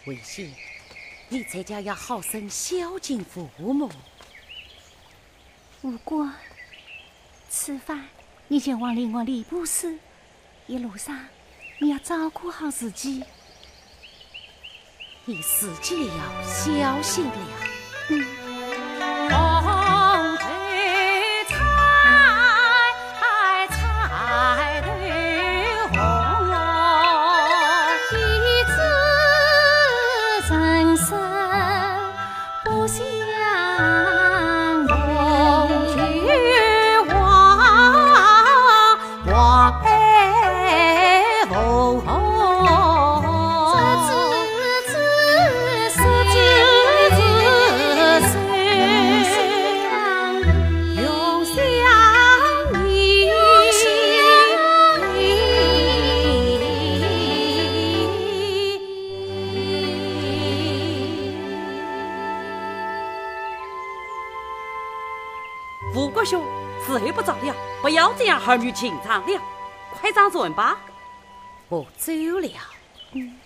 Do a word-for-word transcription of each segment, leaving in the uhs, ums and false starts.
为先，你在家要好生孝敬父母。无过，此番你前往临安礼部寺，一路上你要照顾好自己。你自己要小心了。嗯。吴国兄，时候不早了，不要再让儿女紧张了，快上船吧。我走了。嗯。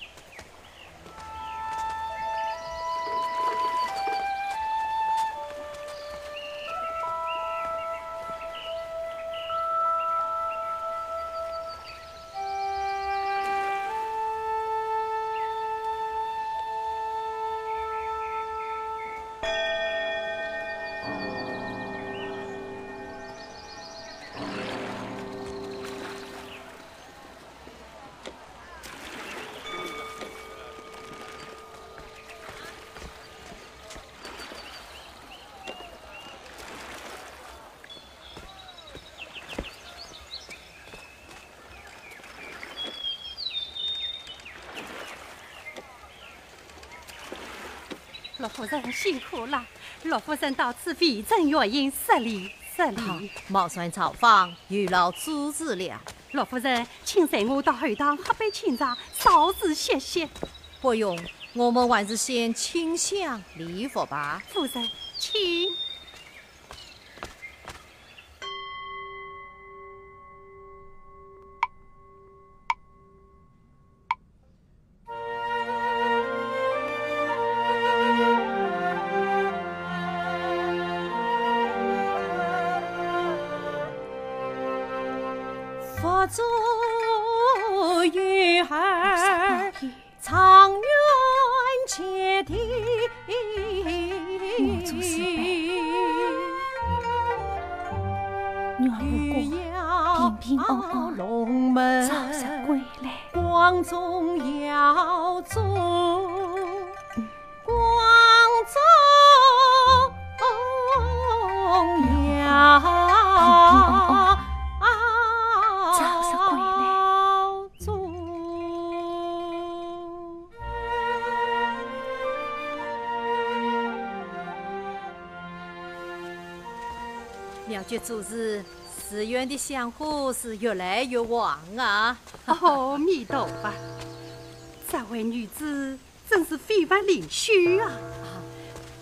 陆夫人辛苦了，陆夫人到此未曾远迎，失礼，失礼。啊，冒犯朝房，有劳主子了。陆夫人，请随我到后堂喝杯清茶，稍事歇息。不用，我们还是先清香礼佛吧。夫人，请。 佛祖有儿， 长远结的。我做事吧。女儿无过，平平安安，早日归来。光宗耀祖，光宗耀祖。平平安安，早日归来。 妙觉祖师，寺院的香火是越来越旺啊。阿弥陀佛，这位女子真是非凡灵秀啊！啊，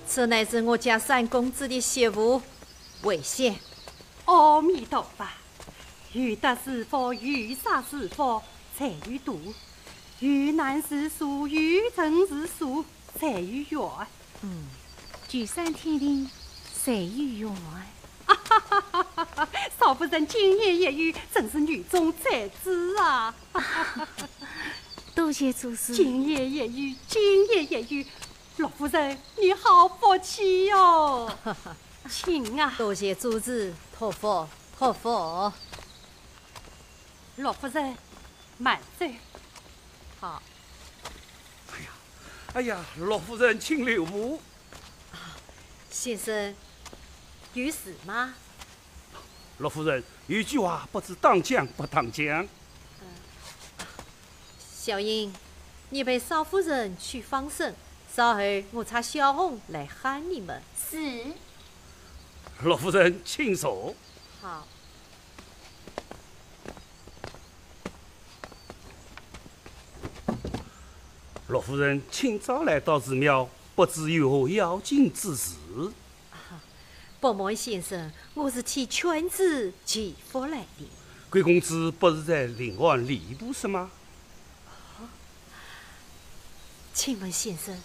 这乃是我家三公子的媳妇，慧仙。阿弥陀佛，有得是福，有杀是祸，侪有度。 有难是数，有成是数，侪有缘。嗯，聚散天地，侪有缘。少夫人金言玉语，真是女中才子啊！多谢祖师。金言玉语，金言玉语，陆夫人，你好福气哟！请啊。多谢祖师，托福，托福。陆夫人，慢走。 好。哎呀，哎呀，陆夫人请留步。啊，先生，有事吗？陆夫人，有句话不知当讲不当讲。嗯，小英，你陪少夫人去放生，稍后我差小红来喊你们。是。陆夫人，请坐。好。 陆夫人清早来到寺庙，不知有何要紧之事？啊，不瞒先生，我是替犬子祈福来的。贵公子不是在临安礼部是吗？请问先生，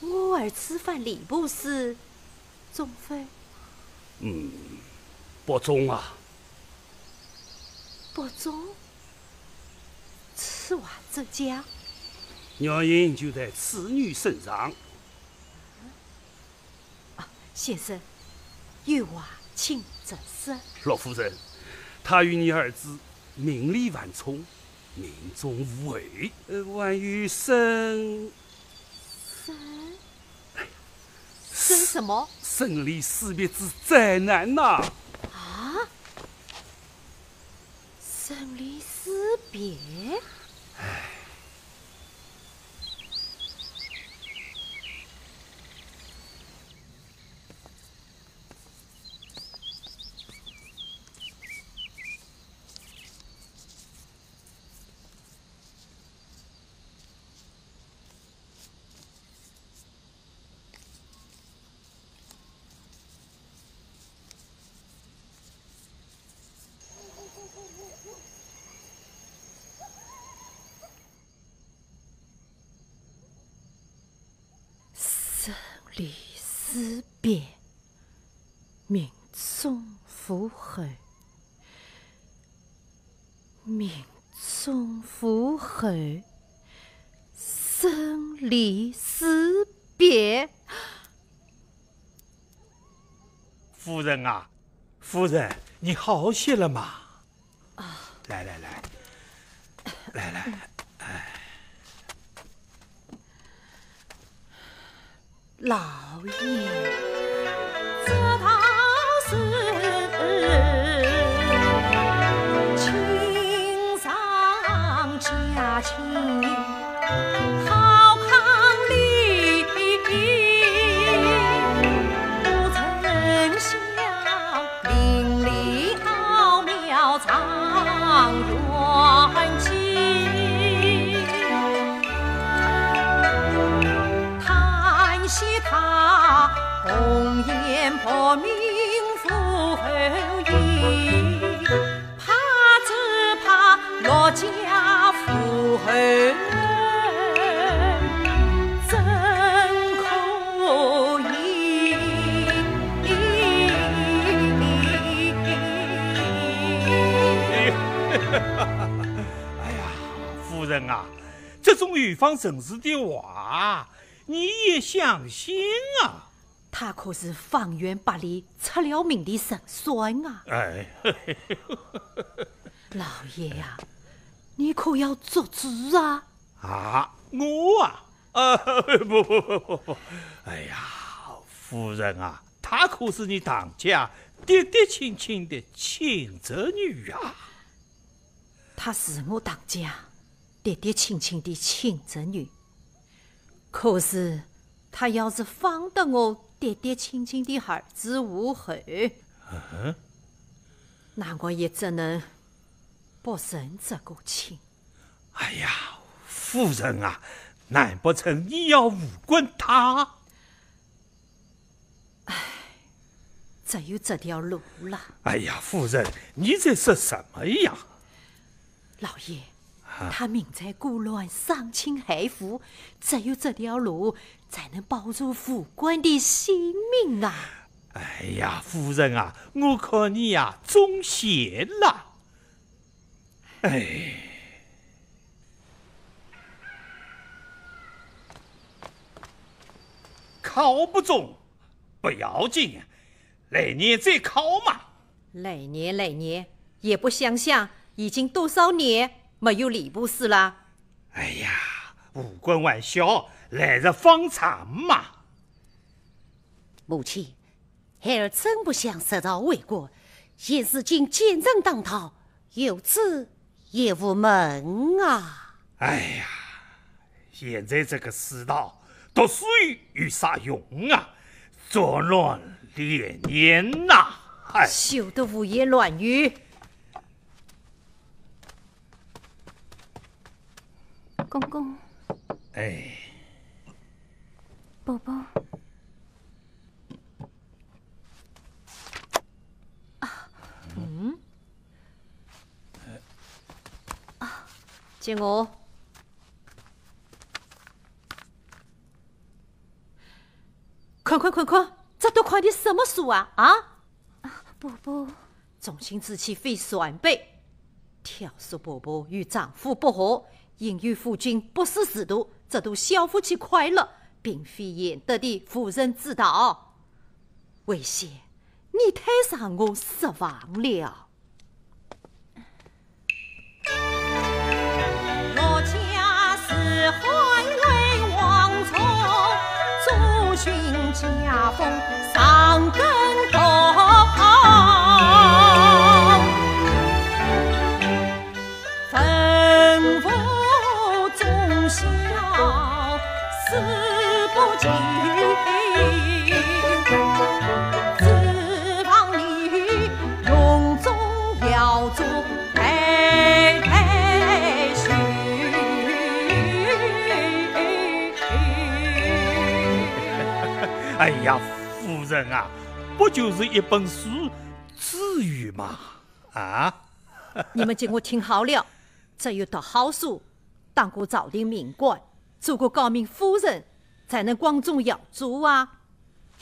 我儿此番礼部试中否？嗯，不中啊。不中？此话怎讲？原因就在此女身上。 啊，先生，有话请直说。陆夫人，她与你儿子名利万冲，命中无后。呃，还有生，生，生什么？生离死别之灾难呐！啊？生离死别？唉。 生离死别，命中无后，命中无后，生离死别。夫人啊，夫人，你好些了吗？ 啊。来来来，来来，哎。老爷。这倒是亲上加亲。 好伉俪，不曾想伶俐奥妙状元气。叹息她童颜薄命无后嗣。 怕只怕落嫁无后人，怎可以？哎呀，夫人啊，这种有方人士的话，你也相信啊？ 他可是方圆百里出了名的神算啊！哎，老爷呀，你可要做主啊！啊，我啊，啊，不不不不不，哎呀，夫人啊，她可是你唐家嫡嫡亲亲的亲侄女啊！ 她是我唐家嫡嫡亲亲的亲侄女，可是她要是放得我嫡嫡亲亲的儿子无后，嗯哼。那我也只能不成这个亲。哎呀，夫人啊，难不成你要无关她？ 唉，只有这条路了。哎呀，夫人，你在说什么呀？老爷，啊？她命在顾乱，伤亲害父，只有这条路才能保住无官的性命啊！哎呀，夫人啊，我看你呀，中邪了。 哎，考不中不要紧，来年再考嘛。来年，来年，也不想想已经多少年没有礼部试了。哎呀，无关玩笑，来日方长嘛。母亲， 孩儿真不想入朝为官，现如今奸臣当道，有子也无门啊。哎呀，现在这个世道，读书有啥用啊？作乱连连呐！哎，休得胡言乱语。 公公。哎。伯伯。啊，嗯？啊，金娥。看看看看，这都看的什么书啊？啊？啊，婆婆。众卿此去非善辈，挑唆婆婆与丈夫不和，引诱夫君不思仕途，这都小夫妻快乐，并非贤德的妇人之道。为贤，你太让我失望了。 哎呀，夫人啊，不就是一本书之语嘛，啊？你们给我听好了，只有读好书，当过朝廷命官，做过诰命夫人，才能光宗耀祖啊。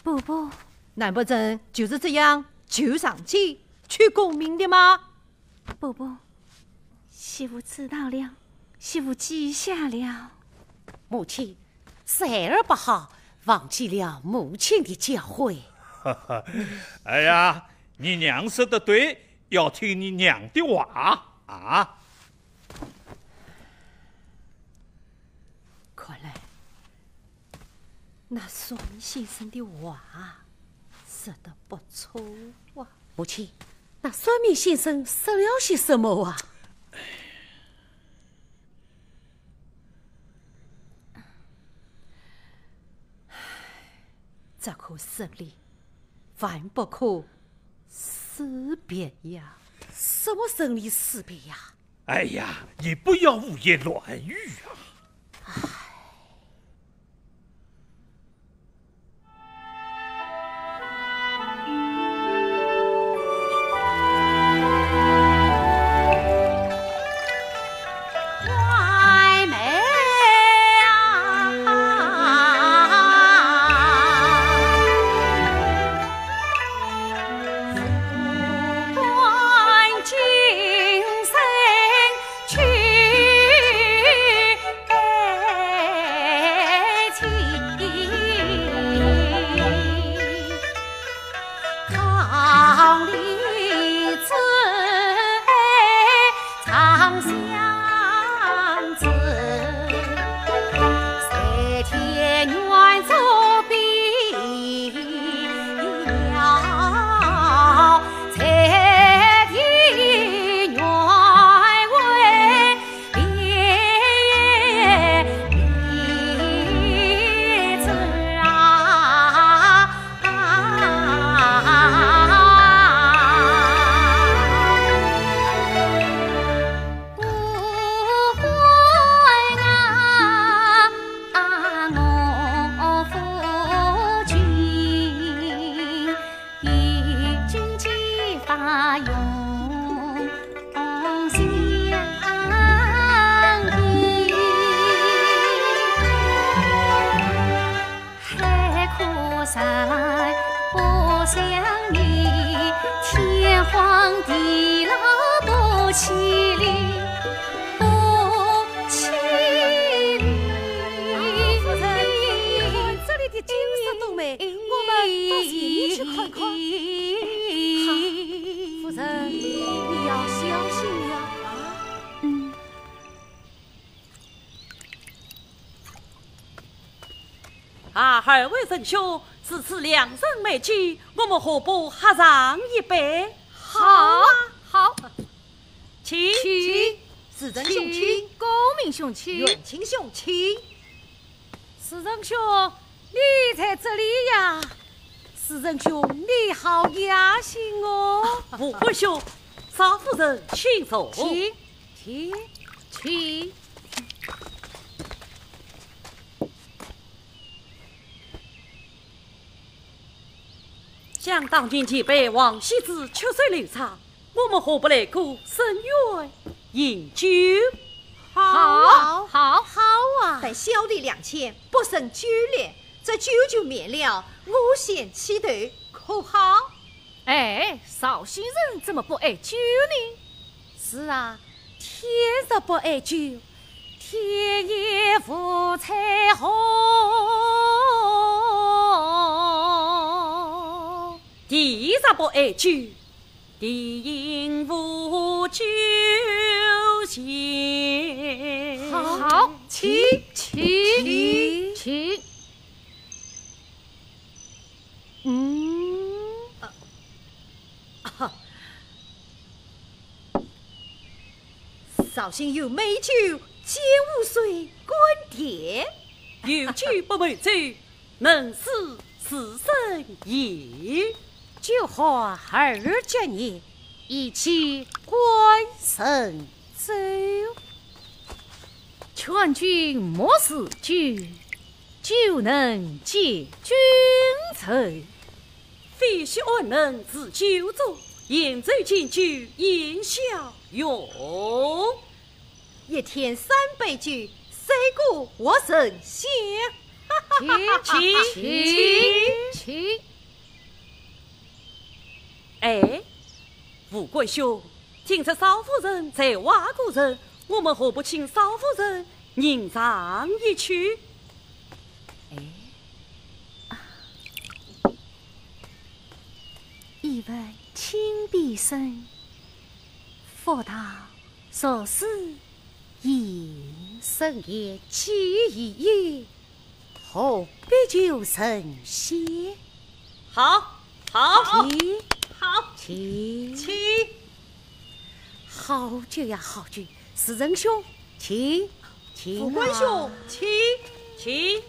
婆婆，难不成就是这样就上去取功名的吗？ 婆婆，媳妇知道了，媳妇记下了。母亲，孩儿不好，忘记了母亲的教诲。哎呀，你娘说的对，要听你娘的话啊。看来，那算命先生的话说得不错啊。母亲， 那算命先生说了些什么啊？这颗生理，万不可死别呀。什么生理死别呀？哎呀，你不要胡言乱语啊！夫人，你看这里的景色多美，我们到前面去看看。好，夫人，你要小心了啊。嗯。 啊，二位仁兄，如此良辰美景，我们何不喝上一杯？好啊，好。请。请。世仁兄请。请。公明兄请。远亲兄请。世仁兄，你在这里呀？世仁兄，你好雅兴哦。啊，武官兄，少夫人请坐。请。 请，请。想当年前辈王羲之曲水流觞，我们何不来个深院饮酒？好啊，好，好啊。但小弟两千不胜酒力，这酒就免了，我先起头，可好？哎，绍兴人怎么不爱酒呢？是啊，天若不爱酒，天也无彩虹。地若不爱酒，地应无酒钱。好，请，请，请。嗯。啊，绍兴有美酒，坚无水，干爹。有酒不谋酒， 能死是生也。酒欢二十年，一起灌神州。劝君莫饮酒，酒能解君愁。非昔安能持酒足，现在见酒言笑容。 一天三杯酒，赛过活神仙。请，请，请，请。哎，吴官兄，听说少夫人在外过人，我们何不请少夫人吟上一曲？哎，啊，一问青bis声，佛道 若是吟声也，既已有，何必求神仙？好，好，请，好，请，请。好酒呀，好酒，世人兄，请，请啊。吴官兄，请，请。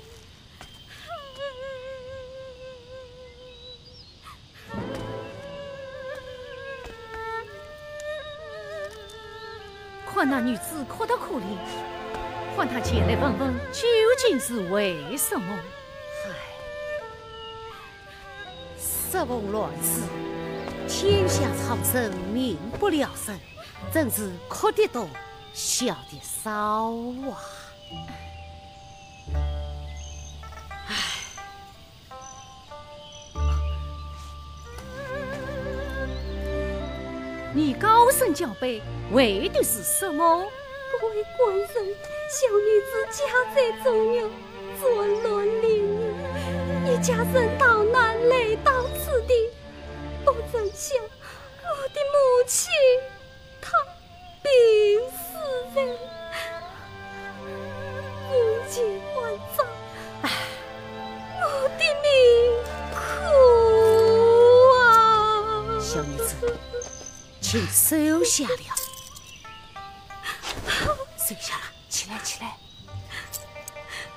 看那女子哭得可怜，唤她前来问问究竟是为什么。唉，适逢乱世，天下苍生民不聊生，真是哭的多，笑的少啊。唉。 你高声叫悲，为的是什么？各位官人，小女子家财中幼，转乱离女，一家人逃难来到此地，不曾想我的母亲，她 病死了，人间万丈，唉，我的命苦啊！小女子，请收下了。收下了，起来，起来。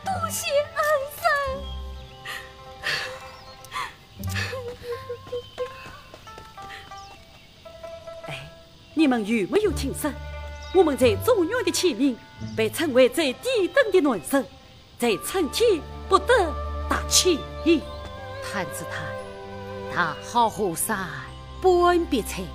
多谢恩人。 哎，你们有没有听说？我们在中原的县名被称为最低等的男人，在春天不得大起。谈之谈，大好河山半壁春，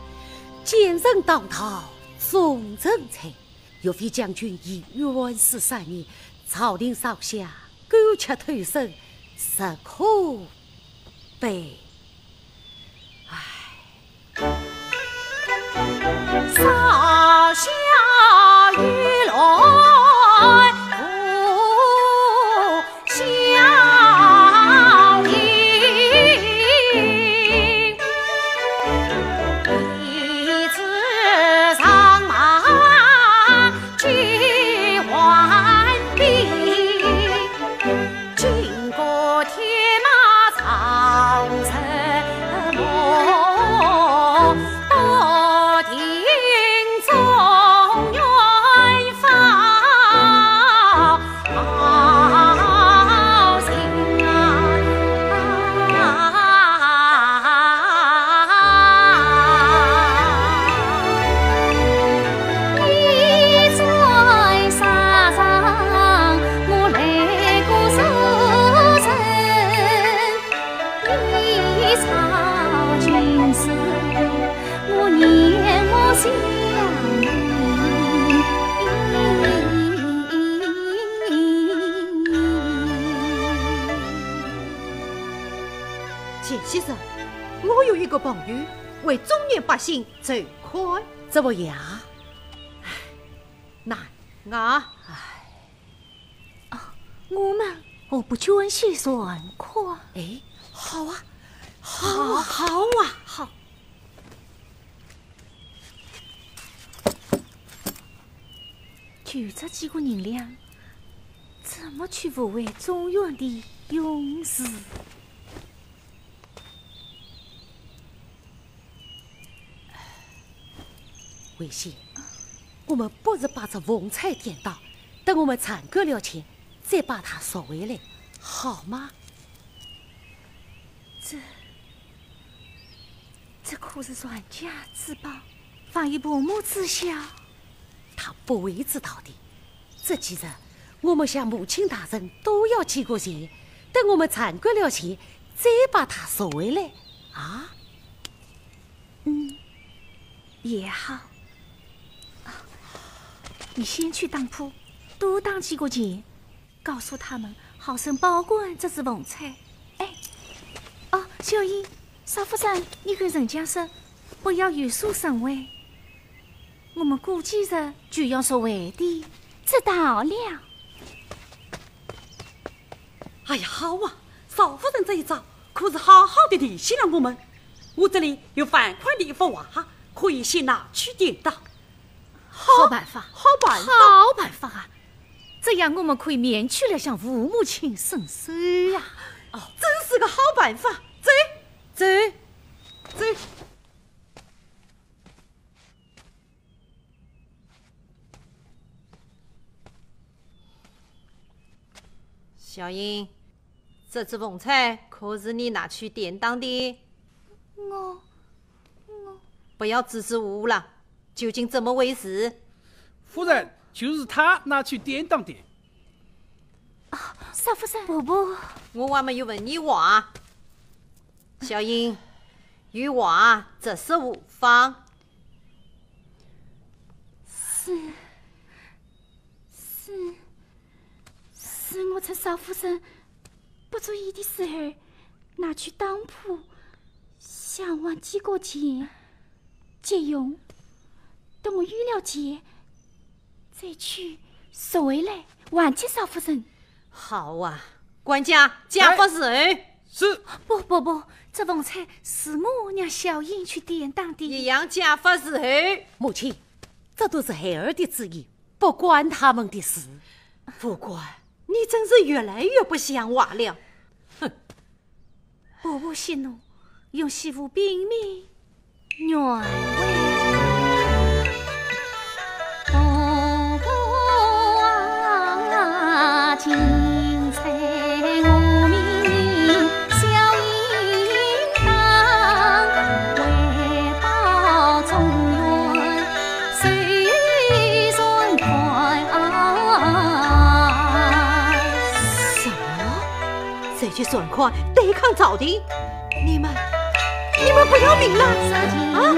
奸臣当道终成罪。岳飞将军于元始三年，朝廷上下狗吃偷生，实可悲。 唉。钱先生，我有一个朋友为中原百姓筹款。怎么样？唉，难啊。唉。哦，我们何不捐献善款？哎，好啊，好啊，好啊。好。 就这几个银两，怎么去抚慰中原的勇士？为先，我们不如把这凤钗典当，等我们赚够了钱，再把它赎回来，好吗？这 这可是传家之宝，万一伯母知晓？她不会知道的。这几日，我们向母亲大人多要几个钱，等我们赚够了钱，再把它赎回来，啊？嗯，也好。啊，你先去当铺，多当几个钱， 告诉他们好生保管这只凤钗。哎，哦，小英，少夫人，你跟人家说，不要有所损毁。我们过几日就要赎回的。知道了。哎呀，好啊，少夫人这一招可是好好的提醒了我们。我这里有万贯的一幅画，可以先拿去典当。好办法，好办法，好办法啊！ 这样我们可以免去了向吴母亲伸手呀。哦，真是个好办法。走，走，走。小英，这只凤钗可是你拿去典当的？我，我……不要支支吾吾了， 究竟怎么回事？夫人，就是他拿去典当的。啊，少夫人。伯伯。我还没有问你话。小英，有话直说无妨。是，是，是我趁少夫人不注意的时候，拿去当铺，想还几个钱。 借用，等我有了钱，再去赎回来还给少夫人。好啊，管家，家法伺候。哎，是。不，不，不，这凤钗是我让小英去典当的。一样家法伺候。母亲，这都是孩儿的主意，不关他们的事。富贵，你真是越来越不像话了。哼。 婆婆息怒，容媳妇禀明原委。婆婆啊，今在我面，小应当回报中原，谁人看啊？什么？ 谁去存款对抗朝廷？你们，你们不要命了啊！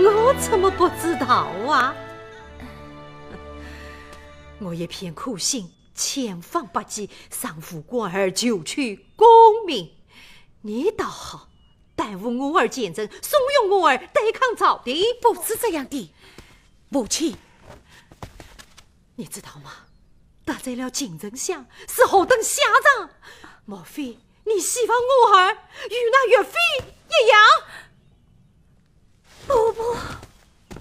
我怎么不知道啊？我一片苦心，千方百计让富贵儿求取功名，你倒好， 耽误我儿前程，怂恿我儿对抗朝廷。不是这样的，母亲。你知道吗？得罪了秦丞相是何等下场？莫非你希望我儿与那岳飞一样？不，不。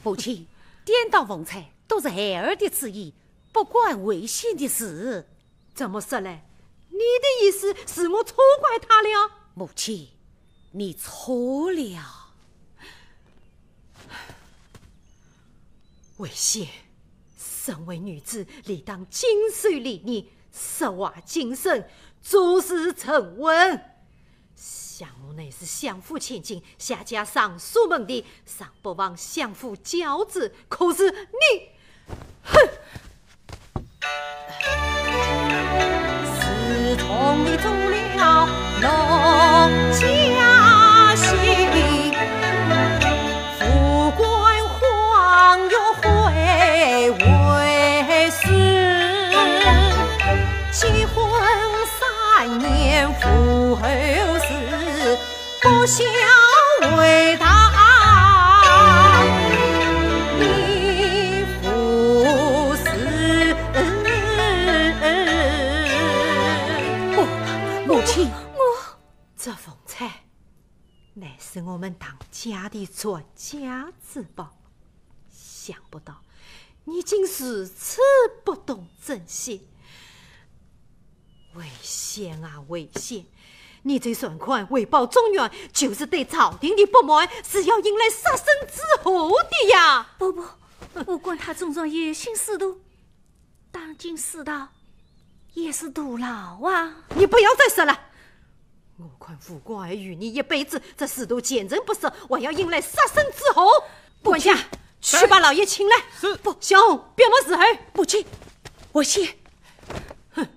母亲，典当凤钗都是孩儿的主意，不关为先的事。 怎么说嘞？你的意思是我错怪他了？母亲，你错了。为先，身为女子，理当谨守礼仪，说话谨慎，做事沉稳。想我乃是相府千金，谢家尚书门第，尚不枉相府教子。可是你，哼！自从你做了奴家媳， 不管黄月会为师，结婚三年父后事，不孝为大，你服侍。不，母亲，我，这凤钗 乃是我们唐家的传家之宝，想不到你竟如此不懂珍惜。危险啊，危险！你这善款回报中原，就是对朝廷的不满，是要引来杀身之祸的呀！不，不，不管他中状也行死的， 当今世道也是徒劳啊。你不要再说了，我看富贵儿与你一辈子，这世途前程不说，还要引来杀身之祸。管家，去把老爷请来。是。不，小红，别没伺候。母亲，我先。哼。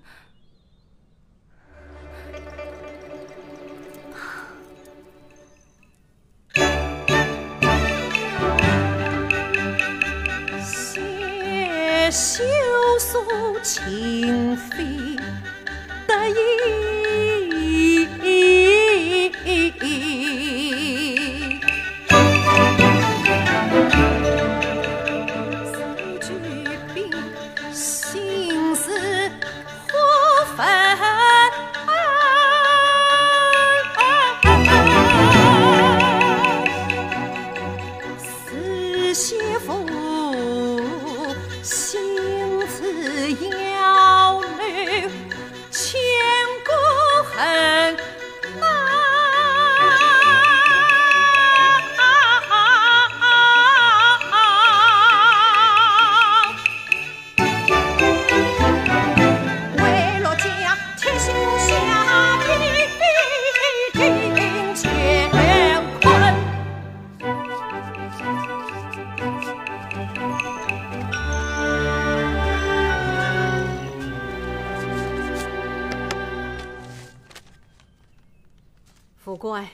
富贵，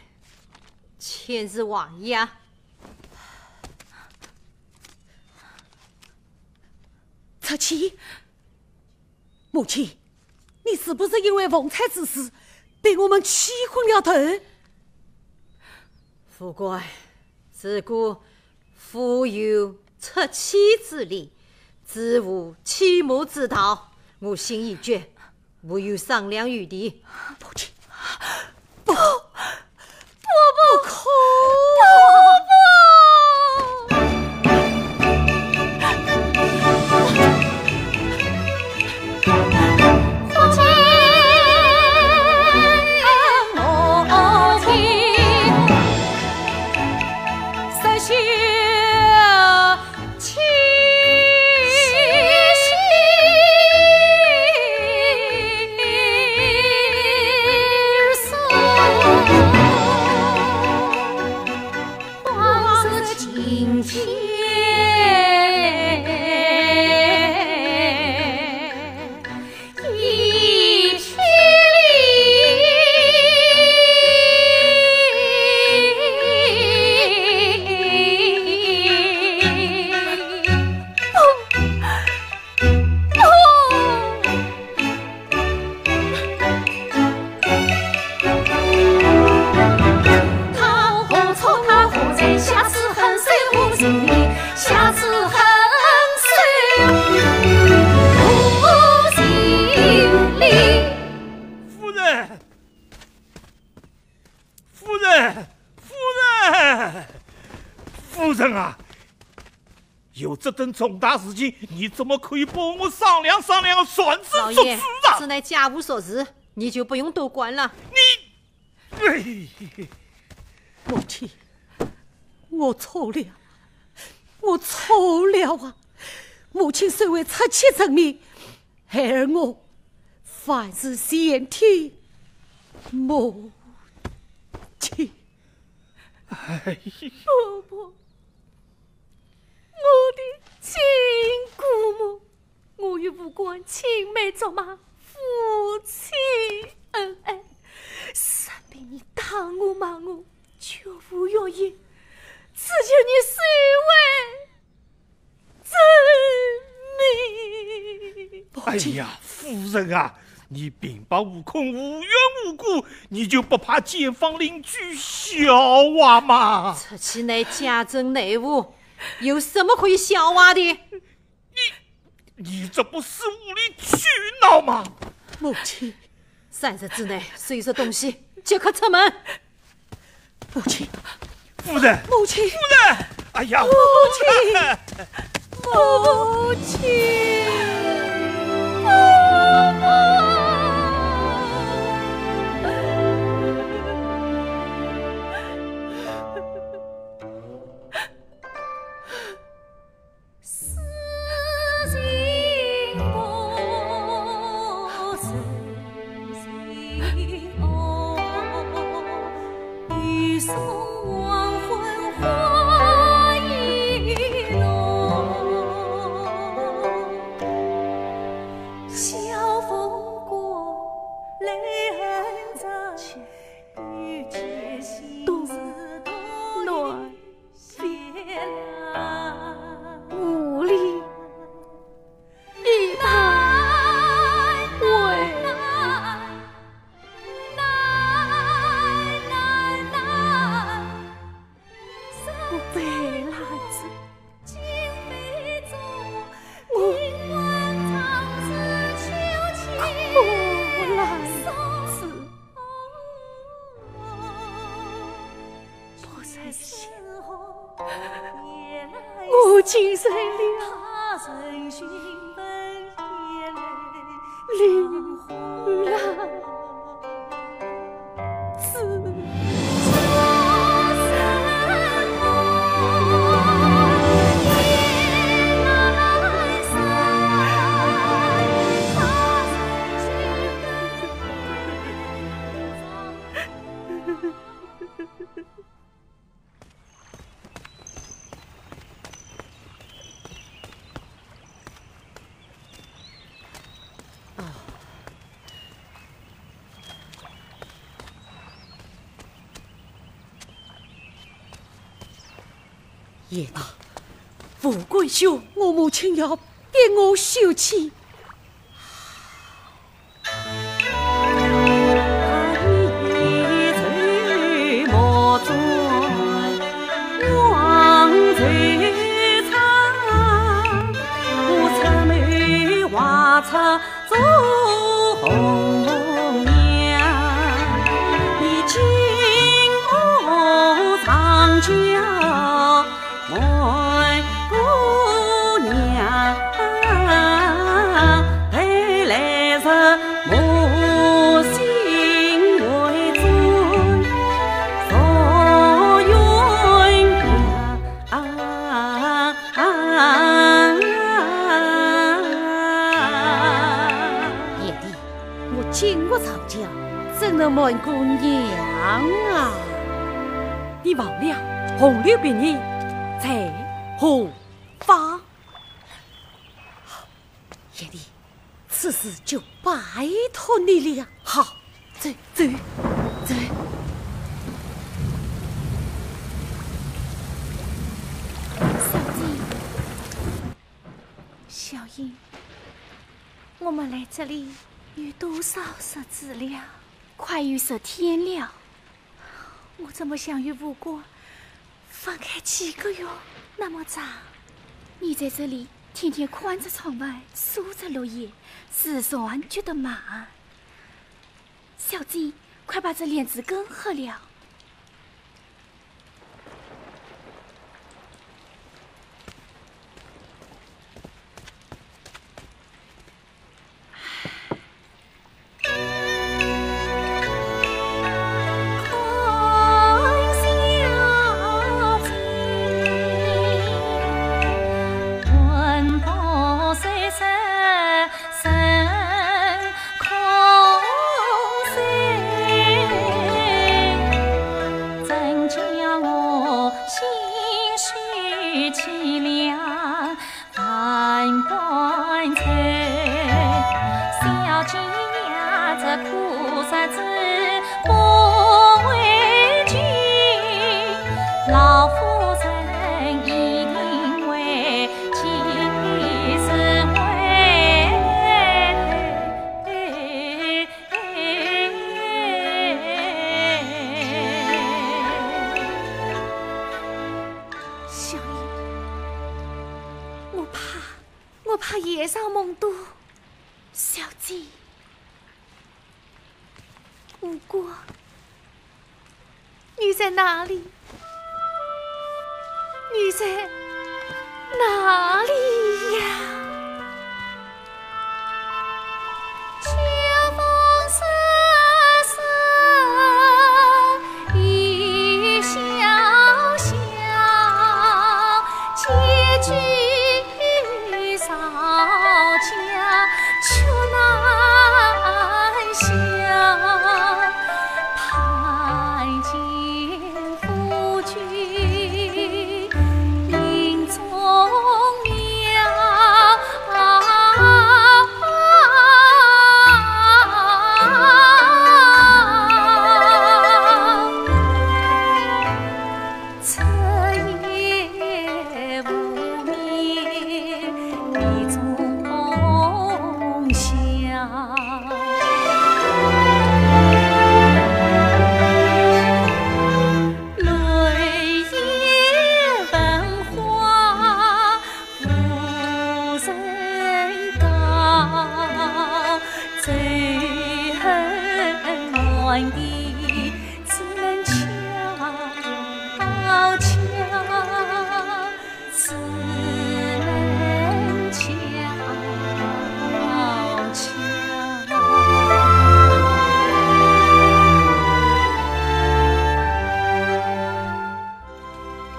请示王爷。 出去？母亲，你是不是因为凤钗之事被我们气昏了头？富贵，自古夫有出妻之礼，子无弃母之道，我心已决， 无有商量余地。母亲，不，不，不，不可！不，不！母亲，母亲， 夫人，夫人，夫人，夫人啊！有这等重大事情，你怎么可以帮我商量商量，擅自做主啊？老爷，此乃家务所事，你就不用多管了。你，哎，母亲，我错了，我错了啊！母亲虽为出妻成名， 孩儿我万事全听母亲。哎，婆婆，我的亲姑母，我与吴官青梅竹马，夫妻恩爱，任凭你打我骂我，绝无怨言，只求你收回 遵命。哎呀，夫人啊，你平白无故、无缘无故，你就不怕街坊邻居笑话吗？出去乃家政内务，有什么可以笑话的？你，你这不是无理取闹吗？母亲，三日之内收拾东西，即刻出门。 母亲，夫人，母亲，夫人，哎呀，母亲，母亲，母亲。冬暖 无力一把灰。我悲来哉，我哭来哉。 不曾想，我竟成了令郎之爷啊，吴官兄，我母亲要逼我休妻。 贤弟，我金屋藏娇，怎能瞒过娘啊？你忘了红楼别人在何方？贤弟，此事就拜托你了。好，走，走，走。小姐，小英，我们来这里有多少日子了？快有十天了。 我怎么想与吴官分开几个月那么长？你在这里天天关着窗外，数着落叶，自然觉得慢。小姐，快把这莲子根喝了。 看小姐，这苦日子不会尽，老夫人一定会尽力而为。小英，我怕，我怕夜长梦多。小姐。 吴国，你在哪里？你在哪里呀？秋风瑟瑟，雨潇潇，几句 少家，却难消。盼见夫君影中妙。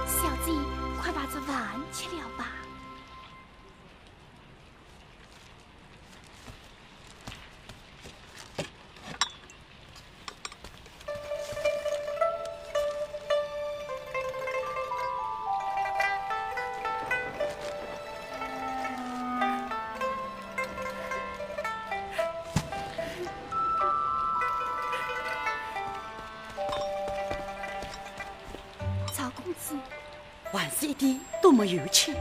小姐，快把这饭吃了吧。 赵公子。 还是一点都没有轻。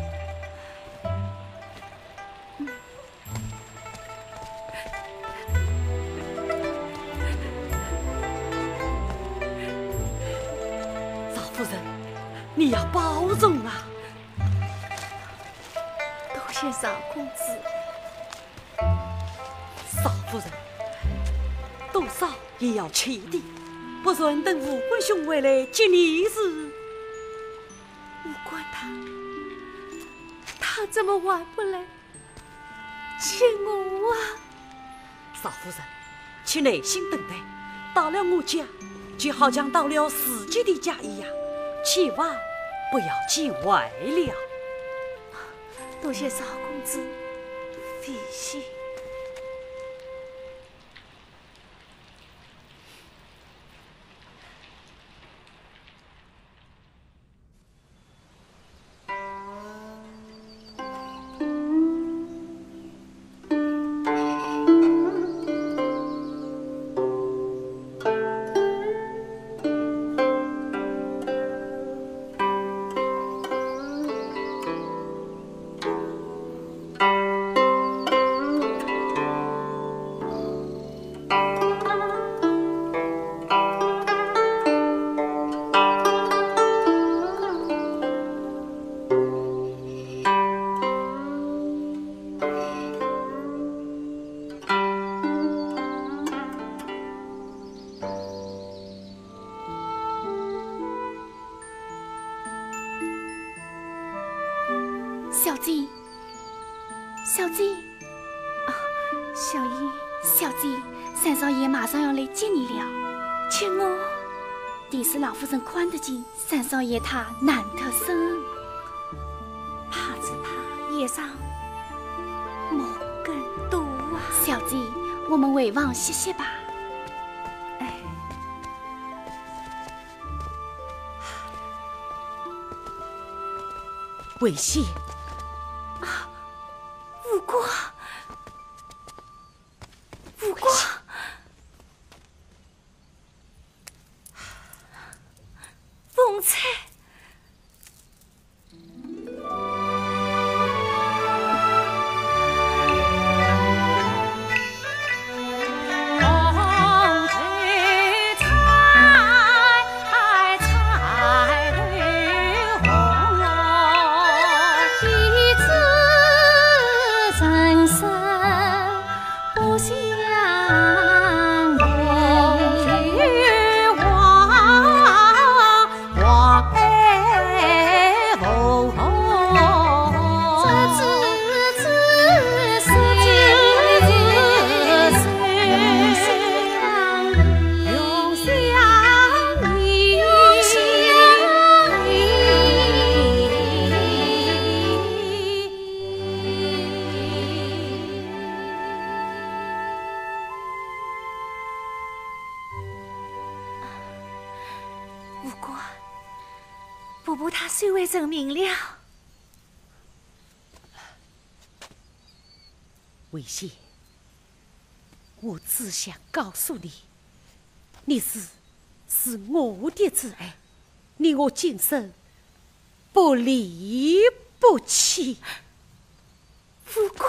赵夫人，你要保重啊！多谢赵公子。 少夫人，多少也要吃一点，不然等吴官兄回来接你时。吴官他，他怎么还不来接我啊？少夫人，请耐心等待，到了我家，就好像到了自己的家一样，千万不要见外了。 多谢赵公子费心。小姐，小姐，啊，小英。小姐，三少爷马上要来接你了。接我？定是老夫人看得见，三少爷他难得生。怕只怕夜长梦更多啊。小姐，我们回房歇歇吧。哎。 危险！啊，吴国，吴国，我他虽未成名了。文喜，我只想告诉你，你是，是我的至爱，你我今生不离不弃。吴哥。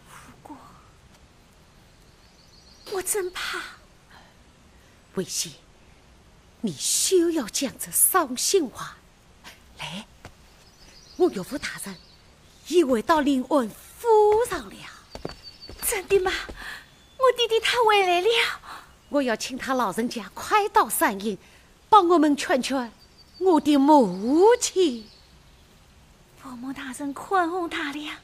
吴哥，我真怕。文喜，你休要讲这伤心话。来，我岳父大人已回到临安府上了。真的吗？我弟弟他回来了。我要请他老人家快到山营，帮我们劝劝我的母亲。伯母大人宽宏大量，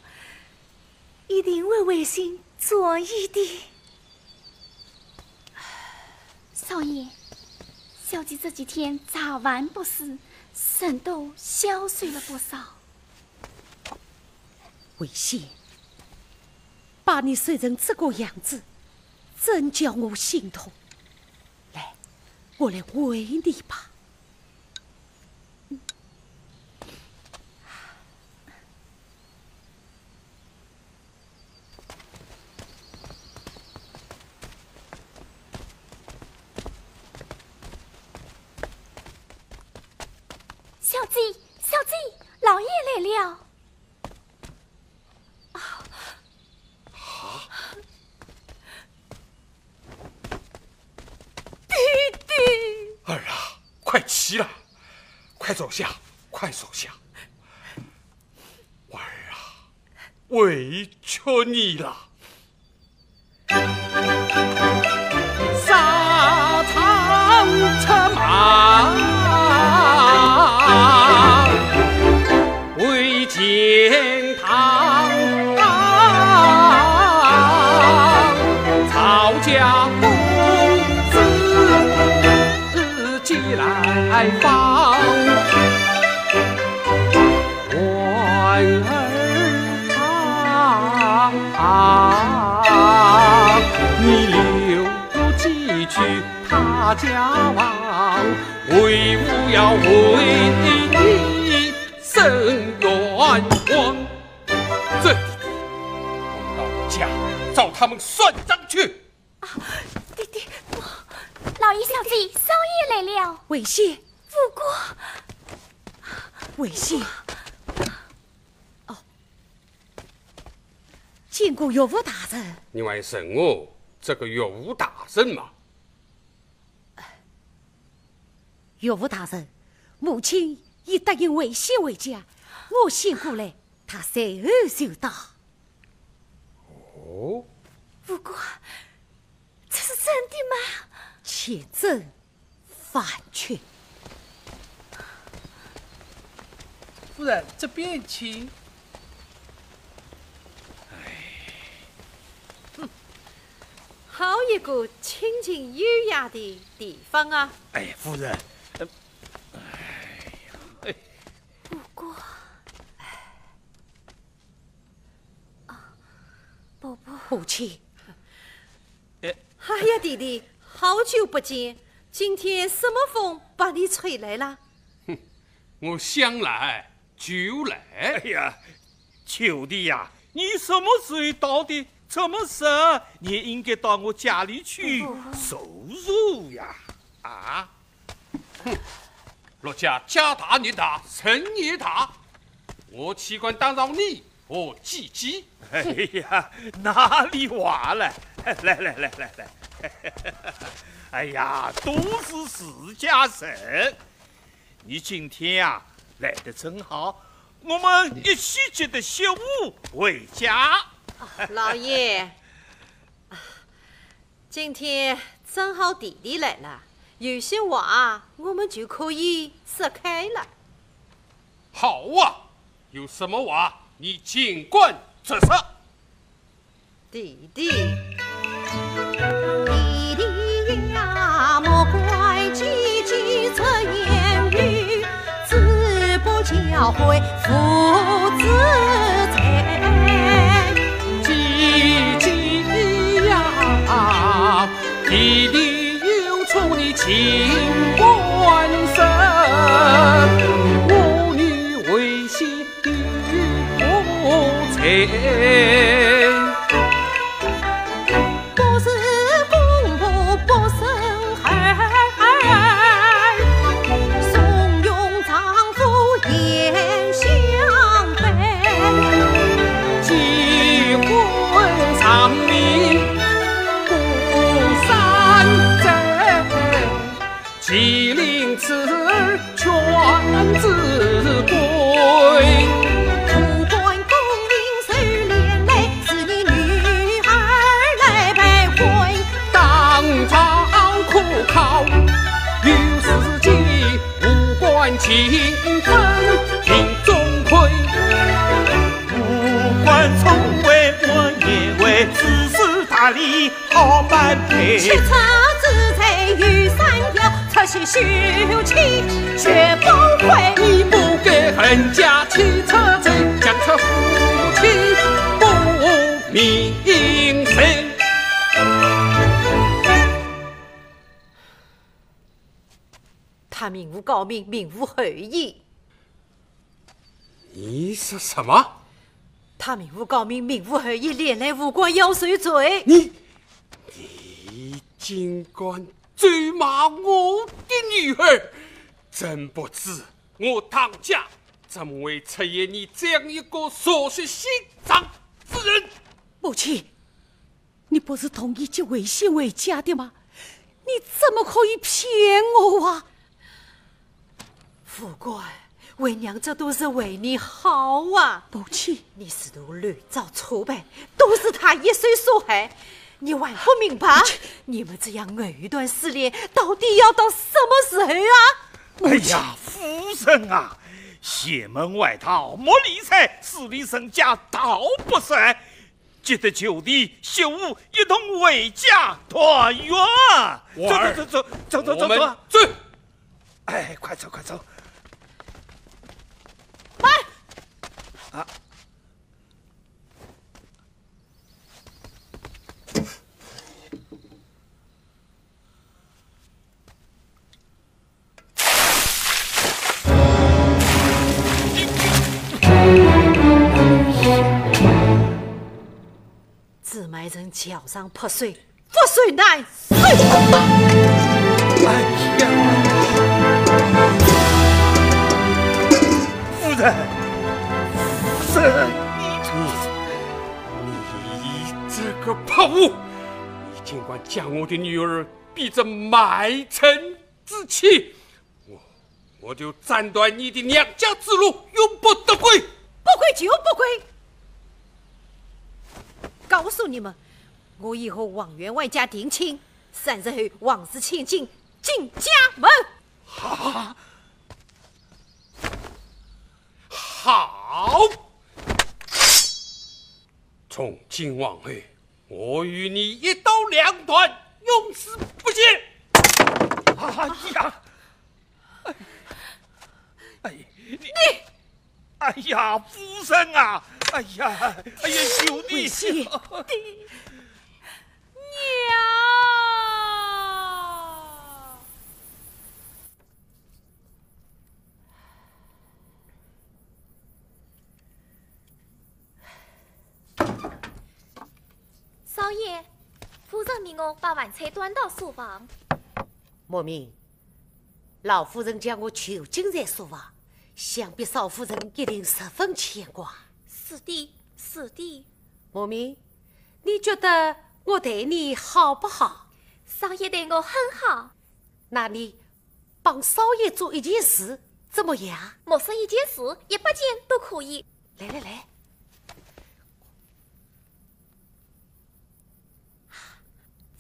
一定会回心转意的。少爷，小姐这几天茶饭不思，人都消瘦了不少。文喜，把你瘦成这个样子，真叫我心痛。来，我来喂你吧。 小姐，小姐，老爷来了。啊！弟弟！儿啊，快起来，快坐下，快坐下。儿啊， 委屈你了。沙场策马为钱塘，曹家公子 寄来访。婉儿啊，你留几句他家房，为父要为你伸冤枉。这，到家找他们算账去。 啊，爹爹，不。老爷、小姐，少爷来了。文喜。吴哥。文喜。哦，见过岳父大人。你还认我这个岳父大人吗？ 岳父大人，母亲已答应文喜回家，我先过来，她随后就到。哦？吴哥，这是真的吗？千真万确。夫人，这边请。哎，哼。 好一个清静优雅的地方啊！哎，夫人，呃，哎呀，哎。吴哥。啊，伯伯。母亲。哎。哎呀，弟弟，好久不见，今天什么风把你吹来了？我想来就来。哎呀，九弟呀，你什么时候到的？这么热，你应该到我家里去坐坐呀。啊？哼，陆家家大业大，人也大，我岂敢打扰你和姐姐？哎呀，哪里话了？来来来来来。哎呀，都是自家人。你今天啊，来得正好，我们一起接得媳妇回家。老爷，今天正好弟弟来了，有些话我们就可以说开了。好啊，有什么话你尽管直说。弟弟。弟弟呀，莫怪姐姐出言语，子不教诲父之罪。姐姐呀，弟弟有错你尽管说，我女为先 不是公婆不生儿，纵容丈夫也相背。既婚上面不三载， 既令此儿全子归。不管功名谁怜来，是你女儿来拜会。当朝可靠有时节，无关情分定终亏。无关聪慧我也会，知书达理 好般配。七尺之才有三要，出些秀气绝不会。你不该恨嫁七尺才，将这夫妻不明人。他民无告民，民无后裔。 你说什么？他民无告民，民无后裔，连累无官要受罪。你，你竟敢咒骂我的女儿！真不知我当家怎么会出现你这样一个熟悉心肠之人。母亲， 你不是同意接为先回家的吗？你怎么可以骗我啊？无官，为娘这都是为你好啊。母亲，你是都乱造错办，都是他一手所害，你还不明白？母亲，你们这样藕断丝连，到底要到什么时候啊？哎呀，夫人啊，邪门歪道莫理睬，势利人家道不善。 值得九弟、媳妇一同回家团圆。婉儿，走走走走走走走。我们走。哎，快走快走。慢。啊。 自卖人脚上泼水，覆水难收。哎呀，夫人，夫人，你，你这个泼妇，你竟敢将我的女儿 逼着卖身之期，我，我就斩断你的娘家之路，永不得归。不归就不归。告诉你们，我已和王员外家定亲，三日后王氏千金进家门。啊？好，从今往后， 我与你一刀两断，永世不见。哎呀，哎，哎，你，哎呀，夫人啊，哎呀，哎呀，兄弟，你，娘。少爷，夫人命我把饭菜端到书房。莫名，老夫人叫我就近在书房，想必少夫人一定十分牵挂。是的，是的。莫名，你觉得我对你好不好？少爷对我很好。那你帮少爷做一件事，怎么样？莫说一件事，一百件都可以。来来来，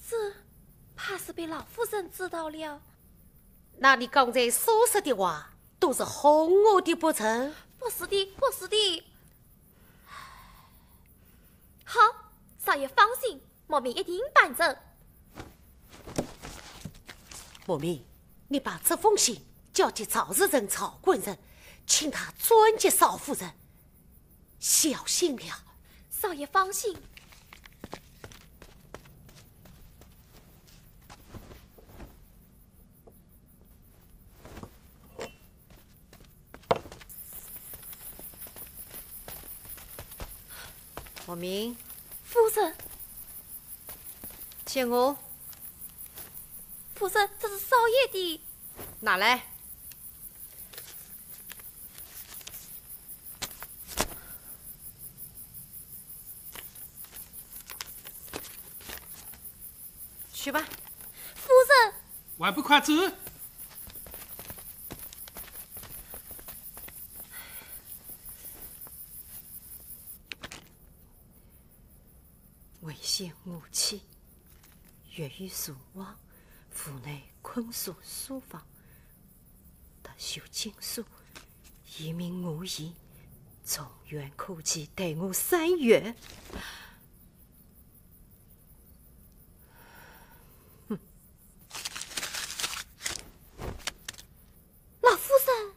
这怕是被老夫人知道了。那你刚才所说的话，都是哄我的不成？不是的，不是的。好，少爷放心， 我们一定办成。莫名，你把这封信交给赵氏人、赵官人，请他转接少夫人，小心了。少爷放心。莫名，夫人，见我。夫人，这是少爷的。拿来。去吧。夫人，还不快走！ 危险无期，月有如网，无奈困锁书房。特修金锁，一命呜呼，从远可及，待我三月。老夫人。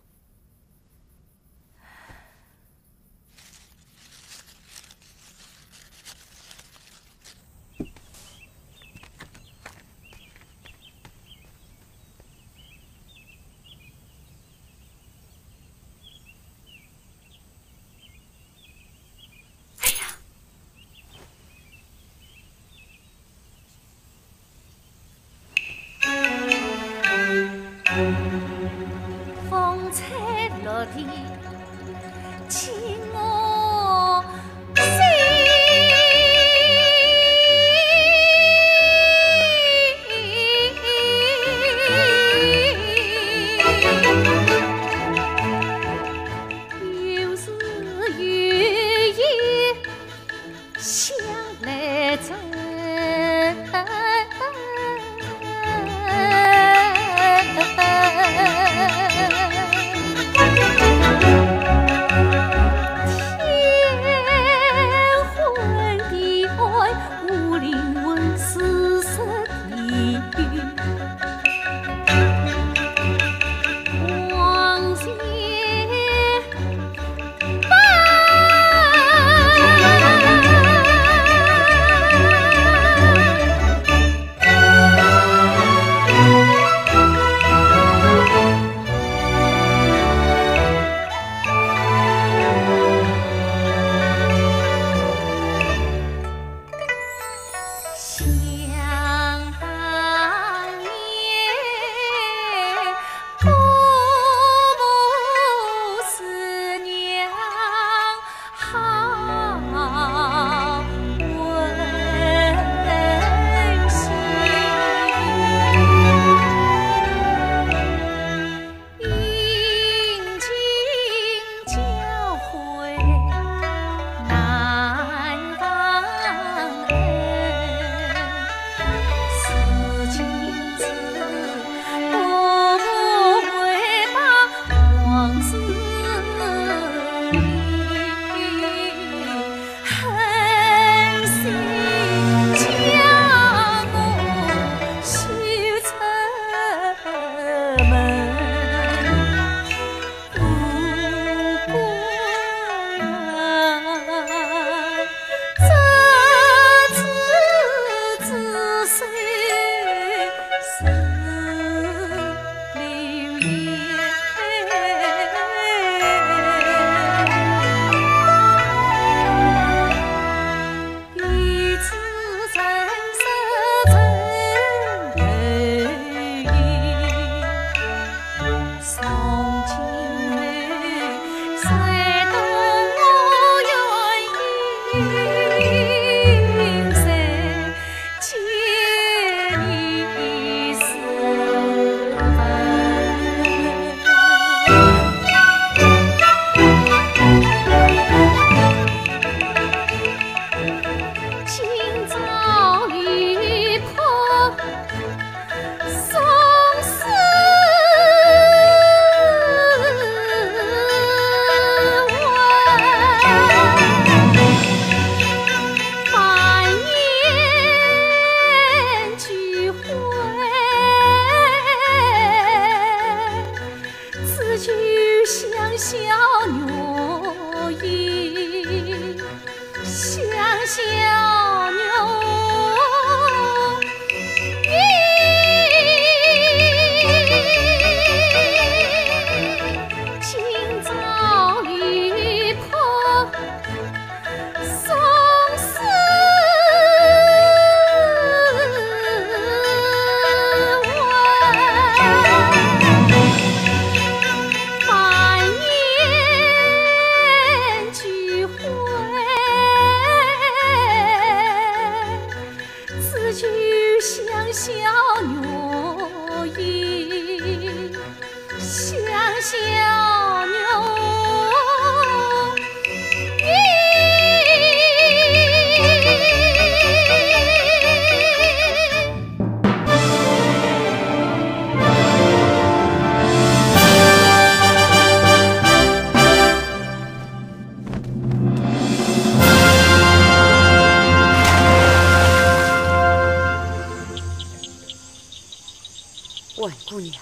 姑娘，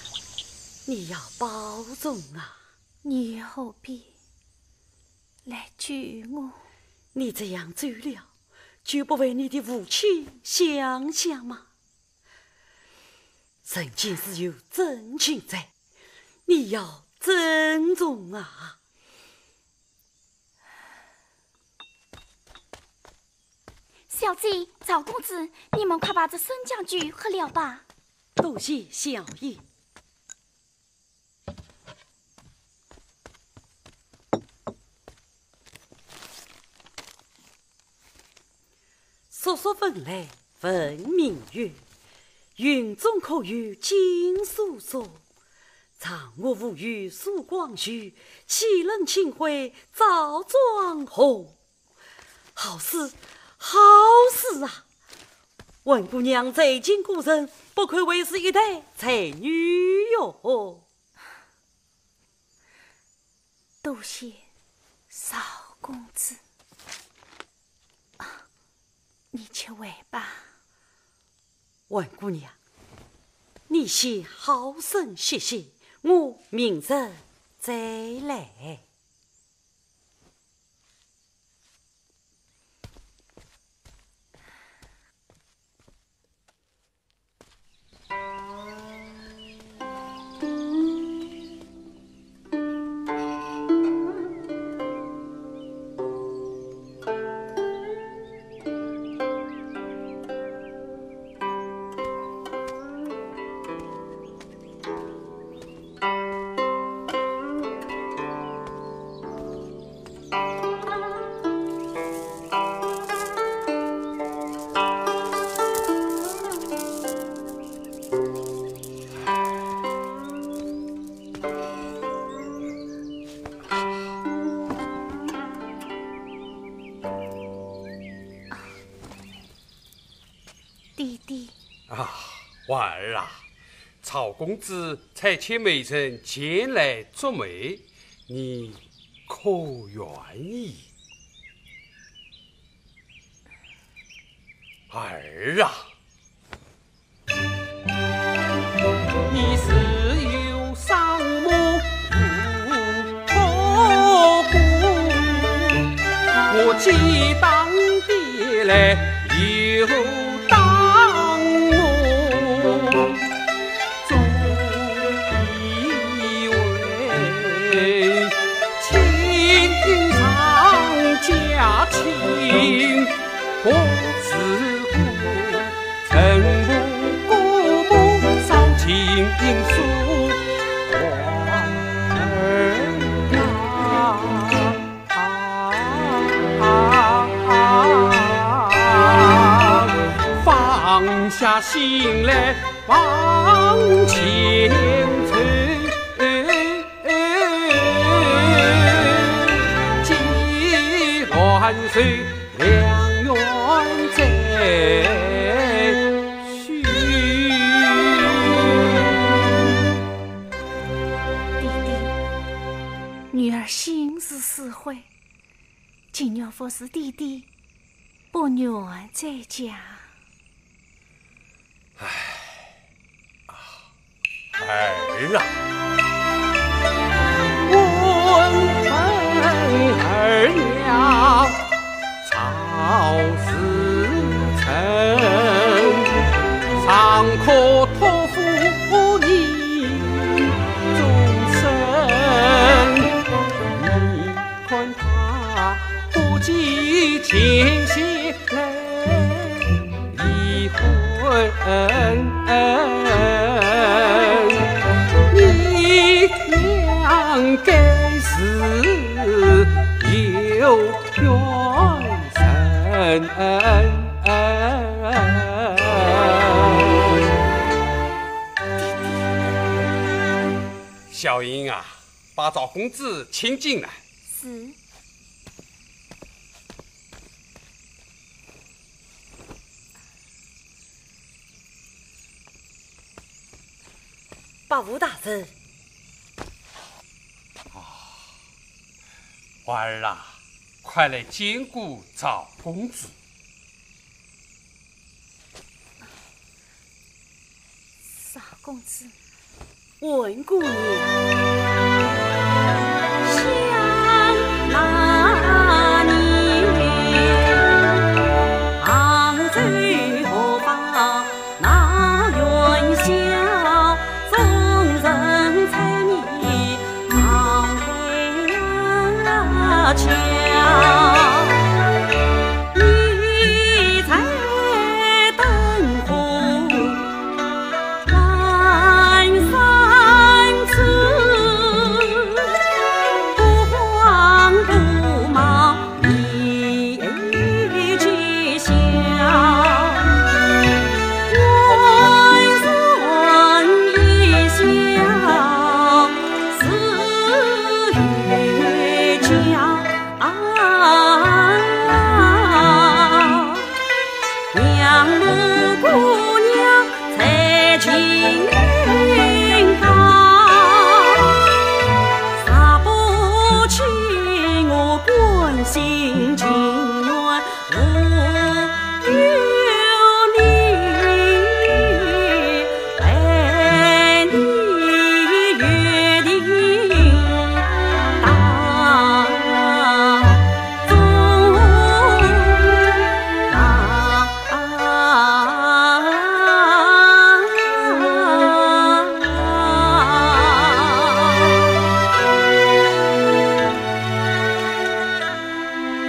你要保重啊。你何必来救我？你这样走了，就不为你的父亲想想吗？人间自有真情在，你要珍重啊。 小姐，赵公子，你们快把这参将酒喝了吧。多谢小姐。叔叔问来问明月，云中可有金叔叔？场外无有苏广修，岂能轻会赵庄红？ 好事，好事啊！文姑娘才情过人，不愧为是一代才女哟。多谢少公子。啊，你且回吧。文姑娘，你先好生歇息，我明日再来。 爹爹。啊，婉儿啊，曹公子差遣媒人前来祝媒，你可愿意？儿啊！ 你是有生母无后姑，我既当爹来又当母，总以为亲情胜家亲，何事故 放下心来往前走，既然是 良缘再续。爹爹，女儿心事似灰，情愿服侍爹爹，不愿再嫁。唉， 儿啊！小英啊，把赵公子请进来。是。 伯父大人。婉儿啊，快来见过赵公子。赵公子。问姑娘。想那年杭州河坊那元宵，众人猜谜忙回家。你在灯火 南山寺，不慌不忙你去笑。我人一笑是冤家。 啊，娘母姑娘在情高，啥不起我关心情愿，我有你 陪你约定到终老。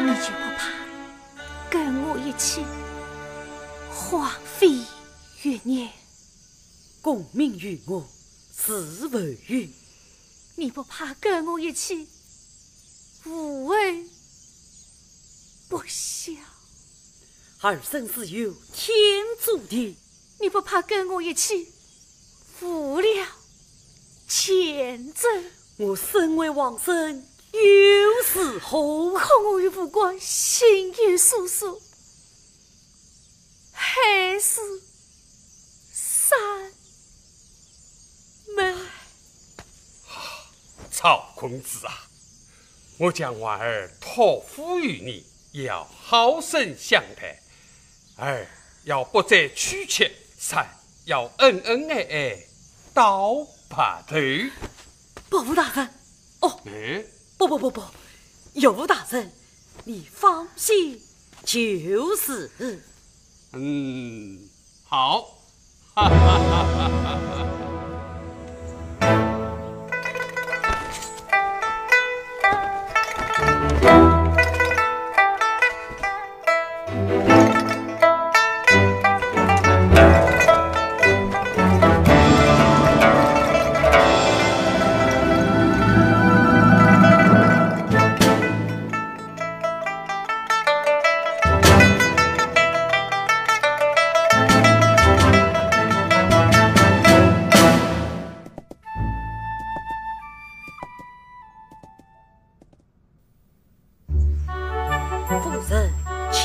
你就不怕跟我一起荒废 余年。功名于我自无用。你不怕跟我一起无后不孝？儿生自有天注定。你不怕跟我一起负了前程？我身为王孙又如何？可我与父官心有所属， 海誓山盟。赵公子啊，我将婉儿托付于你，也要好生相待。二要不再娶妻，三要恩恩爱爱到白头。伯父大人，哦，嗯？不不不不，岳父大人，你放心就是。 嗯，好。夫人，请。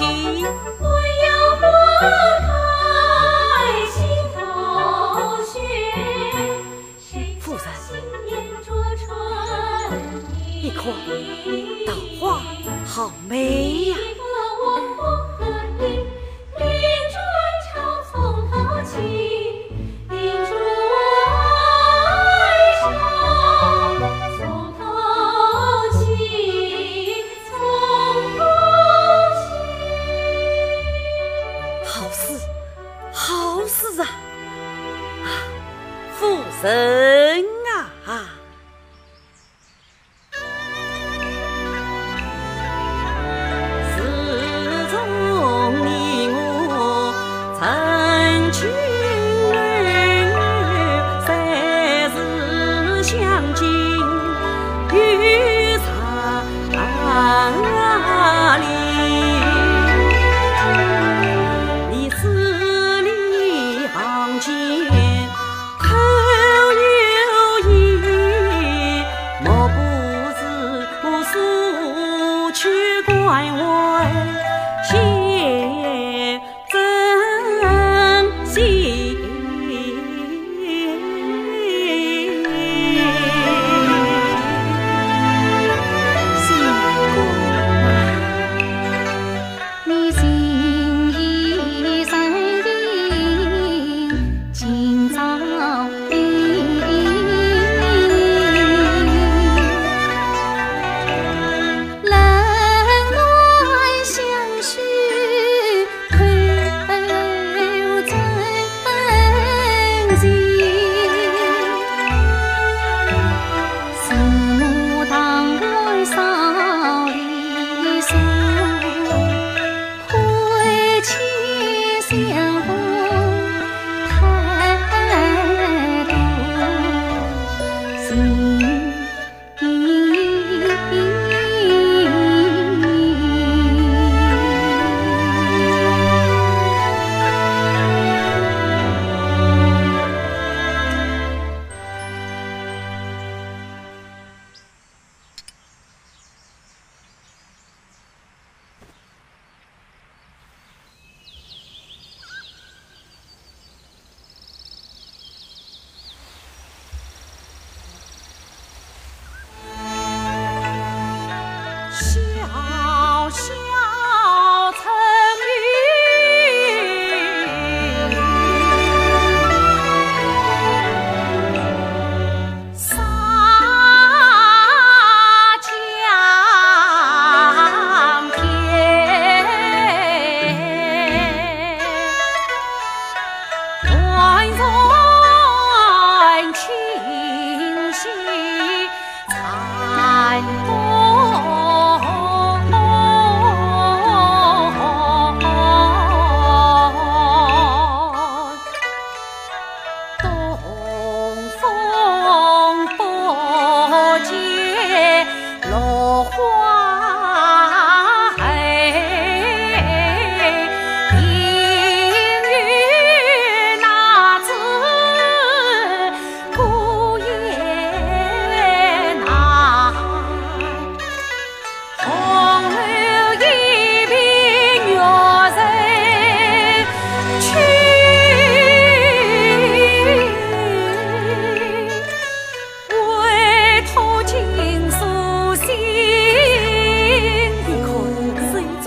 夫人，你看，桃花好美呀。好诗，好诗啊！ 夫人啊！